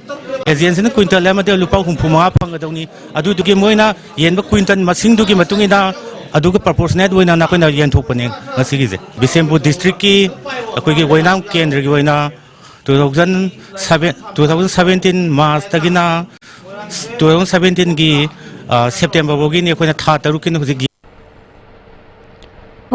ꯑꯦꯖꯦꯟꯁꯤꯅ ꯀ꯭ꯋꯤꯟꯇꯜ ꯑꯃꯗ ꯂꯨꯄꯥ ꯍꯨꯝꯐꯨ ꯃꯉꯥ ꯐꯪꯒꯗꯧꯅꯤ꯫ ꯑꯗꯨꯗꯨꯒꯤ ꯃꯣꯏꯅ ꯌꯦꯟꯕ ꯀ꯭ꯋꯤꯟꯇꯜ ꯃꯁꯤꯡꯗꯨꯒꯤ ꯃꯇꯨꯡ ꯏꯟꯅ ꯑꯗꯨꯒ ꯄ꯭ꯔꯣꯄꯣꯔꯁꯅꯦꯠ ꯑꯣꯏꯅ ꯑꯩꯈꯣꯏꯅ ꯌꯦꯟꯊꯣꯛꯄꯅꯦ ꯉꯁꯤꯒꯤꯁꯦ꯫ ꯕꯤꯁꯦꯝꯄꯨꯔ ꯗꯤꯁꯇ꯭ꯔꯤꯛꯀꯤ ꯑꯩꯈꯣꯏꯒꯤ ꯑꯣꯏꯅꯥꯝ ꯀꯦꯟꯗ꯭ꯔꯒꯤ ꯑꯣꯏꯅ two thousand seven, two thousand seventeen ꯃꯥꯔꯆꯇꯒꯤꯅ ꯇꯨ ꯊꯥꯎꯖꯟ ꯁꯚꯦꯟꯇꯤꯟꯒꯤ, ꯑ, ꯁꯦꯞꯇꯦꯝꯕꯔ ꯐꯥꯎꯒꯤꯅꯤ꯫ ꯑꯩꯈꯣꯏꯅ ꯊꯥ ꯇꯔꯨꯛꯀꯤꯅꯤ ꯍꯧꯖꯤꯛ꯫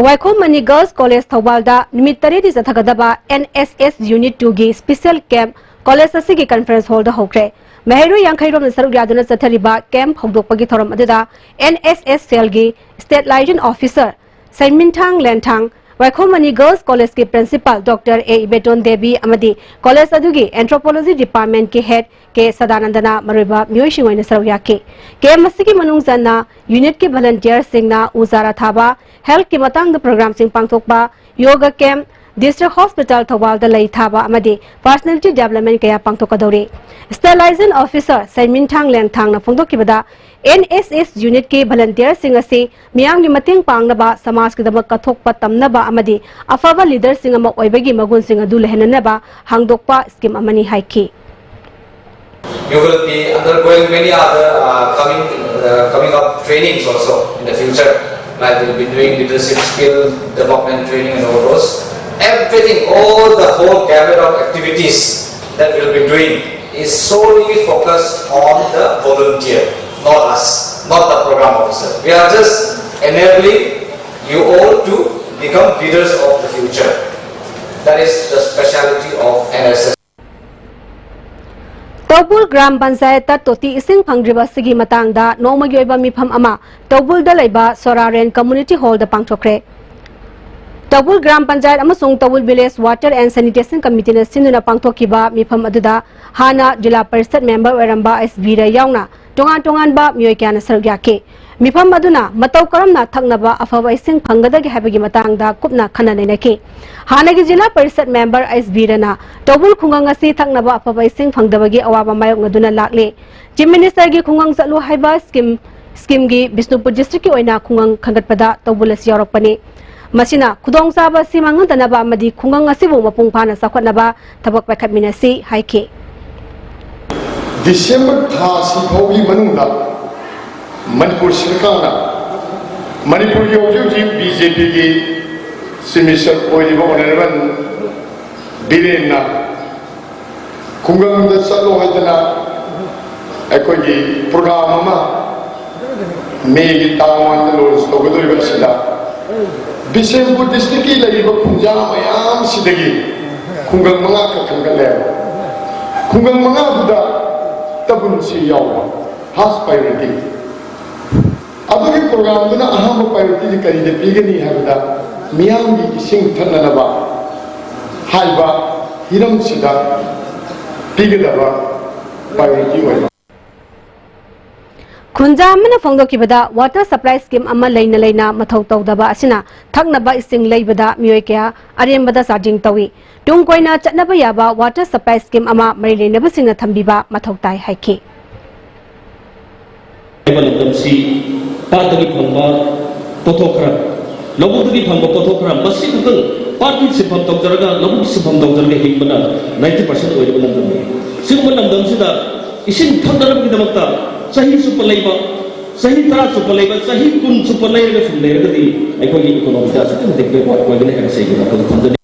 ꯋꯥꯏꯈꯣꯝ ꯃꯅꯤ ꯒꯔꯜꯁ ꯀꯣꯂꯦꯖ ꯊꯧꯕꯥꯜꯗ ꯅꯨꯃꯤꯠ ꯇꯔꯦꯠꯅꯤ ꯆꯠꯊꯒꯗꯕ ꯑꯦꯟ ꯑꯦꯁ ꯑꯦꯁ ꯌꯨꯅꯤꯠ ꯇꯨꯒꯤ ꯁ꯭ꯄꯦꯁꯦꯜ ꯀꯦꯝꯞ ꯀꯣꯂꯦꯖ ꯑꯁꯤꯒꯤ ꯀꯟꯐꯔꯦꯟꯁ ꯍꯣꯜꯗ ꯍꯧꯈ꯭ꯔꯦ꯫ ꯃꯍꯩꯔꯣꯏ ꯌꯥꯡꯈꯩ ꯔꯣꯝꯅ ꯁꯔꯨꯛ ꯌꯥꯗꯨꯅ ꯆꯠꯊꯔꯤꯕ ꯀꯦꯝꯞ ꯍꯧꯗꯣꯛꯄꯒꯤ ꯊꯧꯔꯝ ꯑꯗꯨꯗ ꯑꯦꯟ ꯑꯦꯁ ꯑꯦꯁ ꯁꯦꯜꯒꯤ ꯁ꯭ꯇꯦꯠ ꯂꯥꯏꯖꯟ ꯑꯣꯐꯤꯁꯔ ꯁꯦꯟꯃꯤꯟꯊꯥꯡ ꯂꯦꯟꯊꯥꯡ, ꯋꯥꯏꯈꯣꯝ ꯃꯅꯤ ꯒꯔꯜꯁ ꯀꯣꯂꯦꯖꯀꯤ ꯄ꯭ꯔꯤꯟꯁꯤꯄꯥꯜ ꯗꯣꯛꯇꯔ ꯑꯦ ꯏꯕꯦꯇꯣꯟ ꯗꯦꯕꯤ ꯑꯃꯗꯤ ꯀꯣꯂꯦꯖ ꯑꯗꯨꯒꯤ ꯑꯦꯟꯊ꯭ꯔꯣꯄꯣꯂꯣꯖꯤ ꯗꯤꯄꯥꯔꯠꯃꯦꯟꯠꯀꯤ ꯍꯦꯗ ꯀꯦ ꯁꯗꯥꯅꯟꯗꯅ ꯃꯔꯨꯑꯣꯏꯕ ꯃꯤꯑꯣꯏꯁꯤꯡ ꯑꯣꯏꯅ ꯁꯔꯨꯛ ꯌꯥꯈꯤ꯫ ꯀꯦꯝꯞ ꯑꯁꯤꯒꯤ ꯃꯅꯨꯡ ꯆꯟꯅ ꯌꯨꯅꯤꯠꯀꯤ ꯚꯣꯂꯨꯟꯇꯤꯌꯔꯁꯤꯡꯅ ꯎ ꯆꯥꯔꯥ ꯊꯥꯕ, ꯍꯦꯜꯊꯀꯤ ꯃꯇꯥꯡꯗ ꯄ꯭ꯔꯣꯒ꯭ꯔꯥꯝꯁꯤꯡ ꯄꯥꯡꯊꯣꯛꯄ, ꯌꯣꯒ ꯀꯦꯝꯞ, ꯗꯤꯁꯇ꯭ꯔꯤꯛ ꯍꯣꯁꯄꯤꯇꯥꯜ ꯊꯧꯕꯥꯜꯗ ꯂꯩ ꯊꯥꯕ ꯑꯃꯗꯤ ꯄꯔꯁꯅꯦꯂꯤꯇꯤ ꯗꯦꯕꯂꯞꯃꯦꯟꯠ ꯀꯌꯥ ꯄꯥꯡꯊꯣꯛꯀꯗꯧꯔꯤ꯫ ꯁ꯭ꯇꯦꯠ ꯂꯥꯏꯖꯟ ꯑꯣꯐꯤꯁꯔ ꯁꯦꯟꯃꯤꯟꯊꯥꯡ ꯂꯦꯟꯊꯥꯡꯅ ꯐꯣꯡꯗꯣꯛꯈꯤꯕꯗ, ꯑꯦꯟ ꯑꯦꯁ ꯑꯦꯁ ꯌꯨꯅꯤꯠꯀꯤ ꯚꯣꯂꯨꯟꯇꯤꯌꯔꯁꯤꯡ ꯑꯁꯤ ꯃꯤꯌꯥꯝꯒꯤ ꯃꯇꯦꯡ ꯄꯥꯡꯅꯕ, ꯁꯃꯥꯖꯀꯤꯗꯃꯛ ꯀꯠꯊꯣꯛꯄ ꯇꯝꯅꯕ ꯑꯃꯗꯤ ꯑꯐꯕ ꯂꯤꯗꯔꯁꯤꯡ ꯑꯃ ꯑꯣꯏꯕꯒꯤ ꯃꯒꯨꯟꯁꯤꯡ ꯑꯗꯨ ꯂꯩꯍꯟꯅꯅꯕ ꯍꯥꯡꯗꯣꯛꯄ ꯁ꯭ꯀꯤꯝ ꯑꯃꯅꯤ ꯍꯥꯏꯈꯤ꯫ You will be undergoing many other, uh, coming, uh, coming up trainings also in the future. Like you'll be doing leadership skill development training and all those. Everything, all the whole gamut of activities that we'll be doing is solely focused on the volunteer, not us, not the program officer. We are just enabling you all to become leaders of the future. That is the speciality of N S S. Thoubal gram ꯄꯟꯆꯥꯌꯠꯇ ꯇꯣꯇꯤ ꯏꯁꯤꯡ ꯐꯪꯗ꯭ꯔꯤꯕ ꯑꯁꯤꯒꯤ ꯃꯇꯥꯡꯗ ꯅꯣꯡꯃꯒꯤ ꯑꯣꯏꯕ ꯃꯤꯐꯝ ꯑꯃ ꯇꯧꯕꯨꯜꯗ ꯂꯩꯕ ꯁꯣꯔꯥꯔꯦꯟ ꯀꯝꯃ꯭ꯌꯨꯅꯤꯇꯤ ꯍꯣꯜꯗ ꯄꯥꯡꯊꯣꯛꯈ꯭ꯔꯦ꯫ ꯇꯧꯕꯨꯜ ꯒ꯭ꯔꯥꯝ ꯄꯟꯆꯥꯌꯠ ꯑꯃꯁꯨꯡ ꯇꯧꯕꯨꯜ ꯚꯤꯂꯦꯖ ꯋꯥꯇꯔ ꯑꯦꯟ ꯁꯦꯅꯤꯇꯦꯁꯟ ꯀꯃꯤꯇꯤꯅ ꯁꯤꯟꯗꯨꯅ ꯄꯥꯡꯊꯣꯛꯈꯤꯕ ꯃꯤꯐꯝ ꯑꯗꯨꯗ ꯍꯥꯟꯅ ꯖꯤꯂꯥ ꯄꯔꯤꯁꯠ ꯃꯦꯝꯕꯔ ꯑꯣꯏꯔꯝꯕ ꯑꯦꯁ ꯕꯤꯔ ꯌꯥꯎꯅ ꯇꯣꯉꯥꯟ ꯇꯣꯉꯥꯟꯕ ꯃꯤꯑꯣꯏ ꯀꯌꯥꯅ ꯁꯔꯨꯛ ꯌꯥꯈꯤ꯫ ꯃꯤꯐꯝ ꯑꯗꯨꯅ ꯃꯇꯧ ꯀꯔꯝꯅ ꯊꯛꯅꯕ ꯑꯐꯕ ꯏꯁꯤꯡ ꯐꯪꯒꯗꯒꯦ ꯍꯥꯏꯕꯒꯤ ꯃꯇꯥꯡꯗ ꯀꯨꯞꯅ ꯈꯟꯅ ꯅꯩꯅꯈꯤ꯫ ꯍꯥꯟꯅꯒꯤ ꯖꯤꯂꯥ ꯄꯔꯤꯁꯠ ꯃꯦꯝꯕꯔ ꯑꯩꯆ ꯕꯤꯔꯅ ꯇꯧꯕꯨꯜ ꯈꯨꯡꯒꯪ ꯑꯁꯤ ꯊꯛꯅꯕ ꯑꯐꯕ ꯏꯁꯤꯡ ꯐꯪꯗꯕꯒꯤ ꯑꯋꯥꯕ ꯃꯥꯌꯣꯛꯅꯗꯨꯅ ꯂꯥꯛꯂꯤ꯫ ꯆꯤꯐ ꯃꯤꯅꯤꯁꯇꯔꯒꯤ ꯈꯨꯡꯒꯪ ꯆꯠꯂꯨ ꯍꯥꯏꯕ ꯁ꯭ꯀꯤꯝ, ꯁ꯭ꯀꯤꯝꯒꯤ ꯕꯤꯁꯅꯨꯄꯨꯔ ꯗꯤꯁꯇ꯭ꯔꯤꯛꯀꯤ ꯑꯣꯏꯅ ꯈꯨꯡꯒꯪ ꯈꯟꯒꯠꯄꯗ ꯇꯧꯕꯨꯜ ꯑꯁꯤ ꯌꯥꯎꯔꯛꯄꯅꯤ꯫ ꯃꯁꯤꯅ ꯈꯨꯗꯣꯡꯆꯥꯕ ꯑꯁꯤ ꯃꯥꯡꯍꯟꯗꯅꯕ ꯑꯃꯗꯤ ꯈꯨꯡꯒꯪ ꯑꯁꯤꯕꯨ ꯃꯄꯨꯡ ꯐꯥꯅ ꯆꯥꯎꯈꯠꯅꯕ ꯊꯕꯛ ꯄꯥꯏꯈꯠꯃꯤꯟꯅꯁꯤ ꯍꯥꯏꯈꯤ꯫ ꯗꯤꯁꯦꯝꯕꯔ ꯊꯥ ꯑꯁꯤ ꯐꯥꯎꯒꯤ ꯃꯅꯨꯡꯗ ꯃꯅꯤꯄꯨꯔ ꯁꯔꯀꯥꯔꯅ, ꯃꯅꯤꯄꯨꯔꯒꯤ ꯍꯧꯖꯤꯛ ꯍꯧꯖꯤꯛ ꯕꯤ ꯖꯦ ꯄꯤꯒꯤ ꯆꯤꯐ ꯃꯤꯅꯤꯁꯇꯔ ꯑꯣꯏꯔꯤꯕ ꯑꯣꯅꯔꯦꯕꯜ ꯕꯤꯔꯦꯟꯅ ꯈꯨꯡꯒꯪꯗ ꯆꯠꯂꯣ ꯍꯥꯏꯗꯅ ꯑꯩꯈꯣꯏꯒꯤ ꯄ꯭ꯔꯣꯒ꯭ꯔꯥꯝ ꯑꯃ ꯃꯦꯒꯤ ꯇꯥꯡ ꯋꯥꯟꯗ ꯂꯣꯟꯁ ꯇꯧꯒꯗꯧꯔꯤꯕ ꯑꯁꯤꯗ ꯕꯤꯁꯦꯝꯄꯨꯔ ꯗꯤꯁꯇ꯭ꯔꯤꯛꯀꯤ ꯂꯩꯔꯤꯕ ꯈꯨꯟꯖꯥ ꯃꯌꯥꯝꯁꯤꯗꯒꯤ ꯈꯨꯡꯒꯪ ꯃꯉꯥ ꯈꯛ ꯈꯟꯒꯠꯂꯦꯕ꯫ ꯈꯨꯡꯒꯪ ꯃꯉꯥꯗꯨꯗ ꯇꯕꯨꯟꯁꯤ ꯌꯥꯎꯕ ꯐꯥꯔꯁ ꯄ꯭ꯔꯥꯏꯌꯣꯔꯤꯇꯤ꯫ ꯑꯗꯨꯒꯤ ꯄ꯭ꯔꯣꯒ꯭ꯔꯥꯝꯗꯨꯅ ꯑꯍꯥꯟꯕ ꯄ꯭ꯔꯥꯏꯌꯣꯔꯤꯇꯤꯁꯤ ꯀꯔꯤꯗ ꯄꯤꯒꯅꯤ ꯍꯥꯏꯕꯗ, ꯃꯤꯌꯥꯝꯒꯤ ꯏꯁꯤꯡ ꯊꯛꯅꯅꯕ ꯍꯥꯏꯕ ꯍꯤꯔꯝꯁꯤꯗ ꯄꯤꯒꯗꯕ ꯄ꯭ꯔꯥꯏꯌꯣꯔꯤꯇꯤ ꯑꯣꯏꯕ꯫ ꯈꯨꯟꯖꯥ ꯑꯃꯅ ꯐꯣꯡꯗꯣꯛꯈꯤꯕꯗ, ꯋꯥꯇꯔ ꯁꯄ꯭ꯂꯥꯏ ꯁ꯭ꯀꯤꯝ ꯑꯃ ꯂꯩꯅ ꯂꯩꯅ ꯃꯊꯧ ꯇꯧꯗꯕ ꯑꯁꯤꯅ ꯊꯛꯅꯕ ꯏꯁꯤꯡ ꯂꯩꯕꯗ ꯃꯤꯑꯣꯏ ꯀꯌꯥ ꯑꯔꯦꯝꯕꯗ ꯆꯥꯗꯤꯡ ꯇꯧꯏ꯫ ꯇꯨꯡ ꯀꯣꯏꯅ ꯆꯠꯅꯕ ꯌꯥꯕ ꯋꯥꯇꯔ ꯁꯄ꯭ꯂꯥꯏ ꯁ꯭ꯀꯤꯝ ꯑꯃ ꯃꯔꯤ ꯂꯩꯅꯕꯁꯤꯡꯅ ꯊꯝꯕꯤꯕ ꯃꯊꯧ ꯇꯥꯏ ꯍꯥꯏꯈꯤ꯫ ꯍꯥꯏꯕ ꯂꯝꯗꯝꯁꯤ ꯄꯥꯠꯇꯒꯤ ꯐꯪꯕ ꯄꯣꯠꯊꯣꯛ ꯈꯔ, ꯂꯧꯕꯨꯛꯇꯒꯤ ꯐꯪꯕ ꯄꯣꯠꯊꯣꯛ ꯈꯔ, ꯃꯁꯤ ꯈꯛꯇꯪ ꯄꯥꯠꯀꯤ ꯁꯤꯟꯐꯝ ꯇꯧꯖꯔꯒ, ꯂꯧꯕꯨꯛꯀꯤ ꯁꯤꯟꯐꯝ ꯇꯧꯖꯔꯒ ꯍꯤꯡꯕꯅ ꯅꯥꯏꯟꯇꯤ ꯄꯥꯔꯁꯦꯟ ꯑꯣꯏꯔꯤꯕ ꯂꯝꯗꯝꯅꯤ꯫ ꯁꯤꯒꯨꯝꯕ ꯂꯝꯗꯝꯁꯤꯗ ꯏꯁꯤꯡ ꯊꯛꯅꯅꯕꯒꯤꯗꯃꯛꯇ ꯆꯍꯤ ꯆꯨꯞꯄ ꯂꯩꯕ, ꯆꯍꯤ ꯇꯔꯥ ꯆꯨꯞꯄ ꯂꯩꯕ, ꯆꯍꯤ ꯀꯨꯟ ꯆꯨꯞꯄ ꯂꯩꯔꯒ ꯁꯨꯝ ꯂꯩꯔꯒꯗꯤ ꯑꯩꯈꯣꯏꯒꯤ ꯏꯀꯣꯅꯣꯃꯤꯗ ꯑꯁꯨꯛꯀꯤ ꯃꯇꯤꯛ ꯕꯦꯛꯋꯥꯔꯗ ꯑꯣꯏꯒꯅꯤ ꯍꯥꯏꯕꯁꯤ ꯑꯩꯒꯤ ꯋꯥꯈꯜꯗ ꯊꯝꯖꯅꯤꯡꯏ꯫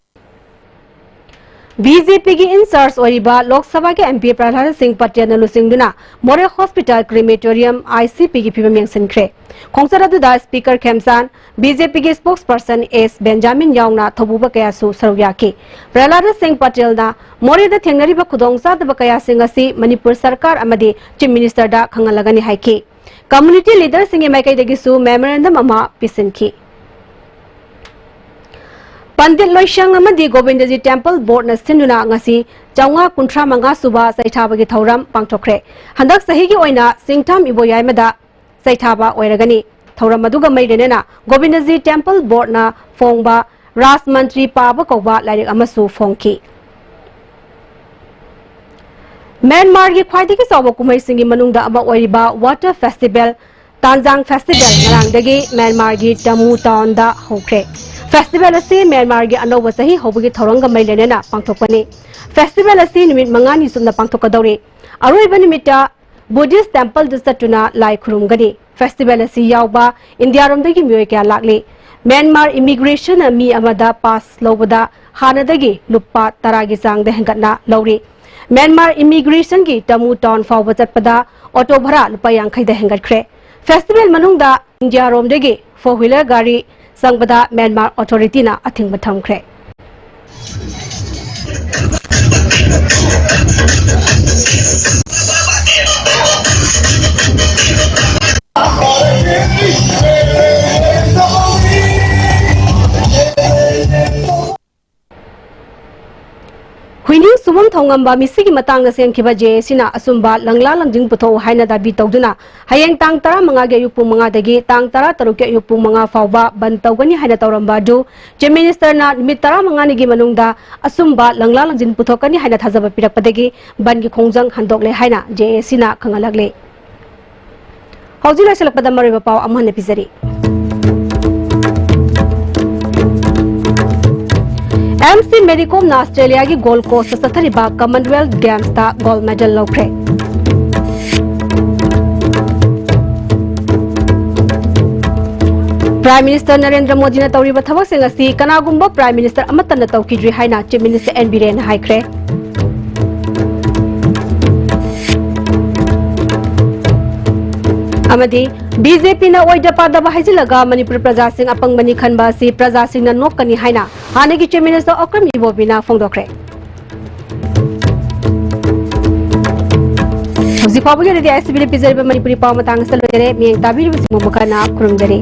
ꯕꯤ ꯖꯦ ꯄꯤꯒꯤ ꯏꯟꯆꯥꯔꯖ ꯑꯣꯏꯔꯤꯕ ꯂꯣꯛ ꯁꯚꯥꯒꯤ ꯑꯦꯝ ꯄꯤ ꯄ꯭ꯔꯍꯂꯥꯗ ꯁꯤꯡ ꯄꯇꯦꯜꯅ ꯂꯨꯆꯤꯡꯗꯨꯅ ꯃꯣꯔꯦ ꯍꯣꯁꯄꯤꯇꯥꯜ ꯀ꯭ꯔꯤꯃꯦꯇꯣꯔꯤꯌꯝ, ꯑꯥꯏ ꯁꯤ ꯄꯤꯒꯤ ꯐꯤꯕꯝ ꯌꯦꯡꯁꯤꯟꯈ꯭ꯔꯦ꯫ ꯈꯣꯡꯆꯠ ꯑꯗꯨꯗ ꯁ꯭ꯄꯤꯀꯔ ꯈꯦꯝꯆꯥꯟ, ꯕꯤ ꯖꯦ ꯄꯤꯒꯤ ꯁ꯭ꯄꯣꯛꯁ ꯄꯔꯁꯟ ꯑꯦꯁ ꯕꯦꯟꯖꯥꯃꯤꯟ ꯌꯥꯎꯅ ꯊꯧꯕꯨꯕ ꯀꯌꯥꯁꯨ ꯁꯔꯨꯛ ꯌꯥꯈꯤ꯫ ꯄ꯭ꯔꯍꯂꯥꯗ ꯁꯤꯡ ꯄꯇꯦꯜꯅ ꯃꯣꯔꯦꯗ ꯊꯦꯡꯅꯔꯤꯕ ꯈꯨꯗꯣꯡꯆꯥꯗꯕ ꯀꯌꯥꯁꯤꯡ ꯑꯁꯤ ꯃꯅꯤꯄꯨꯔ ꯁꯔꯀꯥꯔ ꯑꯃꯗꯤ ꯆꯤꯐ ꯃꯤꯅꯤꯁꯇꯔꯗ ꯈꯪꯍꯜꯂꯒꯅꯤ ꯍꯥꯏꯈꯤ꯫ ꯀꯝꯃ꯭ꯌꯨꯅꯤꯇꯤ ꯂꯤꯗꯔꯁꯤꯡꯒꯤ ꯃꯥꯏꯀꯩꯗꯒꯤꯁꯨ ꯃꯦꯃꯣꯔꯦꯟꯗꯝ ꯑꯃ ꯄꯤꯁꯤꯟꯈꯤ꯫ ꯄꯟꯗꯤꯠ ꯂꯣꯏꯁꯪ ꯑꯃꯗꯤ ꯒꯣꯕꯤꯟꯗꯖꯤ ꯇꯦꯝꯄꯜ ꯕꯣꯔꯗꯅ ꯁꯤꯟꯗꯨꯅ ꯉꯁꯤ ꯆꯥꯝꯃꯉꯥ ꯀꯨꯟꯊ꯭ꯔꯥ ꯃꯉꯥ ꯁꯨꯕ ꯆꯩꯊꯥꯕꯒꯤ ꯊꯧꯔꯝ ꯄꯥꯡꯊꯣꯛꯈ꯭ꯔꯦ꯫ ꯍꯟꯗꯛ ꯆꯍꯤꯒꯤ ꯑꯣꯏꯅ ꯆꯤꯡꯊꯥꯝ ꯏꯕꯣꯌꯥꯏꯃꯗ ꯆꯩꯊꯥꯕ ꯑꯣꯏꯔꯒꯅꯤ꯫ ꯊꯧꯔꯝ ꯑꯗꯨꯒ ꯃꯔꯤ ꯂꯩꯅꯅ ꯒꯣꯕꯤꯟꯗꯖꯤ ꯇꯦꯝꯄꯜ ꯕꯣꯔꯗꯅ ꯐꯣꯡꯕ ꯔꯥꯖ ꯃꯟꯇ꯭ꯔꯤ ꯄꯥꯕ ꯀꯧꯕ ꯂꯥꯏꯔꯤꯛ ꯑꯃꯁꯨ ꯐꯣꯡꯈꯤ꯫ ꯃ꯭ꯌꯥꯟꯃꯥꯔꯒꯤ ꯈ꯭ꯋꯥꯏꯗꯒꯤ ꯆꯥꯎꯕ ꯀꯨꯝꯍꯩꯁꯤꯡꯒꯤ ꯃꯅꯨꯡꯗ ꯑꯃ ꯑꯣꯏꯔꯤꯕ ꯋꯥꯇꯔ ꯐꯦꯁꯇꯤꯚꯦꯜ ꯇꯥꯟꯖꯥꯡ ꯐꯦꯁꯇꯤꯚꯦꯜ ꯉꯔꯥꯡꯗꯒꯤ ꯃ꯭ꯌꯥꯟꯃꯥꯔꯒꯤ ꯇꯃꯨ ꯇꯥꯎꯟꯗ ꯍꯧꯈ꯭ꯔꯦ꯫ ꯐꯦꯁꯇꯤꯚꯦꯜ ꯑꯁꯤ ꯃ꯭ꯌꯥꯟꯃꯥꯔꯒꯤ ꯑꯅꯧꯕ ꯆꯍꯤ ꯍꯧꯕꯒꯤ ꯊꯧꯔꯝꯒ ꯃꯔꯤ ꯂꯩꯅꯅ ꯄꯥꯡꯊꯣꯛꯄꯅꯤ꯫ ꯐꯦꯁꯇꯤꯚꯦꯜ ꯑꯁꯤ ꯅꯨꯃꯤꯠ ꯃꯉꯥꯅꯤ ꯆꯨꯞꯅ ꯄꯥꯡꯊꯣꯛꯀꯗꯧꯔꯤ꯫ ꯑꯔꯣꯏꯕ ꯅꯨꯃꯤꯠꯇ ꯕꯨꯙꯤꯁ꯭ꯠ ꯇꯦꯝꯄꯜꯗ ꯆꯠꯇꯨꯅ ꯂꯥꯏ ꯈꯨꯔꯨꯝꯒꯅꯤ꯫ ꯐꯦꯁꯇꯤꯚꯦꯜ ꯑꯁꯤ ꯌꯥꯎꯕ ꯏꯟꯗꯤꯌꯥꯔꯣꯝꯗꯒꯤ ꯃꯤꯑꯣꯏ ꯀꯌꯥ ꯂꯥꯛꯂꯤ꯫ ꯃ꯭ꯌꯥꯟꯃꯥꯔ ꯏꯃꯤꯒ꯭ꯔꯦꯁꯟꯅ ꯃꯤ ꯑꯃꯗ ꯄꯥꯁ ꯂꯧꯕꯗ ꯍꯥꯟꯅꯗꯒꯤ ꯂꯨꯄꯥ ꯇꯔꯥꯒꯤ ꯆꯥꯡꯗ ꯍꯦꯟꯒꯠꯅ ꯂꯧꯔꯤ꯫ ꯃ꯭ꯌꯥꯟꯃꯥꯔ ꯏꯃꯤꯒ꯭ꯔꯦꯁꯟꯒꯤ ꯇꯃꯨ ꯇꯥꯎꯟ ꯐꯥꯎꯕ ꯆꯠꯄꯗ ꯑꯣꯇꯣ ꯚꯔꯥ ꯂꯨꯄꯥ ꯌꯥꯡꯈꯩꯗ ꯍꯦꯟꯒꯠꯈ꯭ꯔꯦ꯫ ꯐꯦꯁꯇꯤꯚꯦꯜ ꯃꯅꯨꯡꯗ ꯏꯟꯗꯤꯌꯥꯔꯣꯝꯗꯒꯤ ꯐꯣꯔ ꯋꯤꯂꯔ ꯒꯥꯔꯤ ꯆꯪꯕꯗ ꯃ꯭ꯌꯥꯟꯃꯥꯔ ꯑꯣꯊꯣꯔꯤꯇꯤꯅ ꯑꯊꯤꯡꯕ ꯊꯝꯈ꯭ꯔꯦ꯫ ꯍꯨꯏꯅꯤꯡ ꯁꯨꯕꯝ ꯊꯧꯉꯝꯕ ꯃꯤꯁꯤꯒꯤ ꯃꯇꯥꯡꯗ ꯁꯦꯝꯈꯤꯕ ꯖꯦ ꯑꯦ ꯁꯤꯅ ꯑꯆꯨꯝꯕ ꯂꯪꯂꯥ ꯂꯪꯖꯤꯡ ꯄꯨꯊꯣꯛꯎ ꯍꯥꯏꯅ ꯗꯥꯕꯤ ꯇꯧꯗꯨꯅ ꯍꯌꯦꯡ ꯇꯥꯡ ꯇꯔꯥꯃꯉꯥꯒꯤ ꯑꯌꯨꯛ ꯄꯨꯡ ꯃꯉꯥꯗꯒꯤ ꯇꯥꯡ ꯇꯔꯥꯇꯔꯨꯛꯀꯤ ꯑꯌꯨꯛ ꯄꯨꯡ ꯃꯉꯥ ꯐꯥꯎꯕ ꯕꯟꯗ ꯇꯧꯒꯅꯤ ꯍꯥꯏꯅ ꯇꯧꯔꯝꯕ ꯑꯗꯨ Chief Ministerꯅ ꯅꯨꯃꯤꯠ ꯇꯔꯥꯃꯉꯥꯅꯤꯒꯤ ꯃꯅꯨꯡꯗ ꯑꯆꯨꯝꯕ ꯂꯪꯂꯥ ꯂꯪꯖꯤꯟ ꯄꯨꯊꯣꯛꯀꯅꯤ ꯍꯥꯏꯅ ꯊꯥꯖꯕ ꯄꯤꯔꯛꯄꯗꯒꯤ ꯕꯟꯗꯒꯤ ꯈꯣꯡꯖꯪ ꯍꯟꯗꯣꯛꯂꯦ ꯍꯥꯏꯅ ꯖꯦ ꯑꯦ ꯁꯤꯅ ꯈꯪꯍꯜꯂꯛꯂꯤ꯫ ꯍꯧꯖꯤꯛ ꯂꯣꯏꯁꯤꯜꯂꯛꯄꯗ ꯃꯔꯨꯑꯣꯏꯕ ꯄꯥꯎ ꯑꯃꯨꯛ ꯍꯟꯅ ꯄꯤꯖꯔꯤ꯫ ꯑꯦꯝ ꯁꯤ ꯃꯦꯔꯤ ꯀꯣꯝꯅ ꯑꯁꯇ꯭ꯔꯦꯂꯤꯌꯥꯒꯤ ꯒꯣꯜ ꯀꯣꯁꯇ ꯆꯠꯊꯔꯤꯕ ꯀꯃꯟꯋꯦꯜꯊ ꯒꯦꯝꯁꯇ ꯒꯣꯜ ꯃꯦꯗꯜ ꯂꯧꯈ꯭ꯔꯦ꯫ Prime Minister ꯅꯔꯦꯟꯗ꯭ꯔ ꯃꯣꯗꯤꯅ ꯇꯧꯔꯤꯕ ꯊꯕꯛꯁꯤꯡ ꯑꯁꯤ ꯀꯅꯥꯒꯨꯝꯕ Prime Minister ꯑꯃꯠꯇꯅ ꯇꯧꯈꯤꯗ꯭ꯔꯤ ꯍꯥꯏꯅ Chief Minister ꯑꯦꯟ ꯕꯤꯔꯦꯟꯅ ꯍꯥꯏꯈ꯭ꯔꯦ꯫ ꯑꯃꯗꯤ ꯕꯤ ꯖꯦ ꯄꯤꯅ ꯑꯣꯏꯗ ꯄꯥꯗꯕ ꯍꯥꯏꯖꯤꯜꯂꯒ ꯃꯅꯤꯄꯨꯔ ꯄ꯭ꯔꯖꯥꯁꯤꯡ ꯑꯄꯪꯕꯅꯤ ꯈꯟꯕ ꯑꯁꯤ ꯄ꯭ꯔꯖꯥꯁꯤꯡꯅ ꯅꯣꯛꯀꯅꯤ ꯍꯥꯏꯅ ꯍꯥꯟꯅꯒꯤ Chief Minister ꯑꯣꯀ꯭ꯔꯝ ꯏꯕꯣꯕꯤꯅ ꯐꯣꯡꯗꯣꯛꯈ꯭ꯔꯦ꯫ ꯍꯧꯖꯤꯛ ꯐꯥꯎꯕꯒꯤ ꯑꯣꯏꯅꯗꯤ ꯑꯥꯏ ꯑꯦꯁ ꯇꯤ ꯚꯤꯅ ꯄꯤꯖꯔꯤꯕ ꯃꯅꯤꯄꯨꯔꯤ ꯄꯥꯎ ꯃꯇꯥꯡ ꯑꯁꯤꯗ ꯂꯣꯏꯖꯔꯦ꯫ ꯃꯤꯠꯌꯦꯡ ꯇꯥꯕꯤꯔꯤꯕꯁꯤꯡꯕꯨ ꯃꯈꯥ ꯇꯥꯅ ꯈꯨꯔꯨꯝꯖꯔꯤ꯫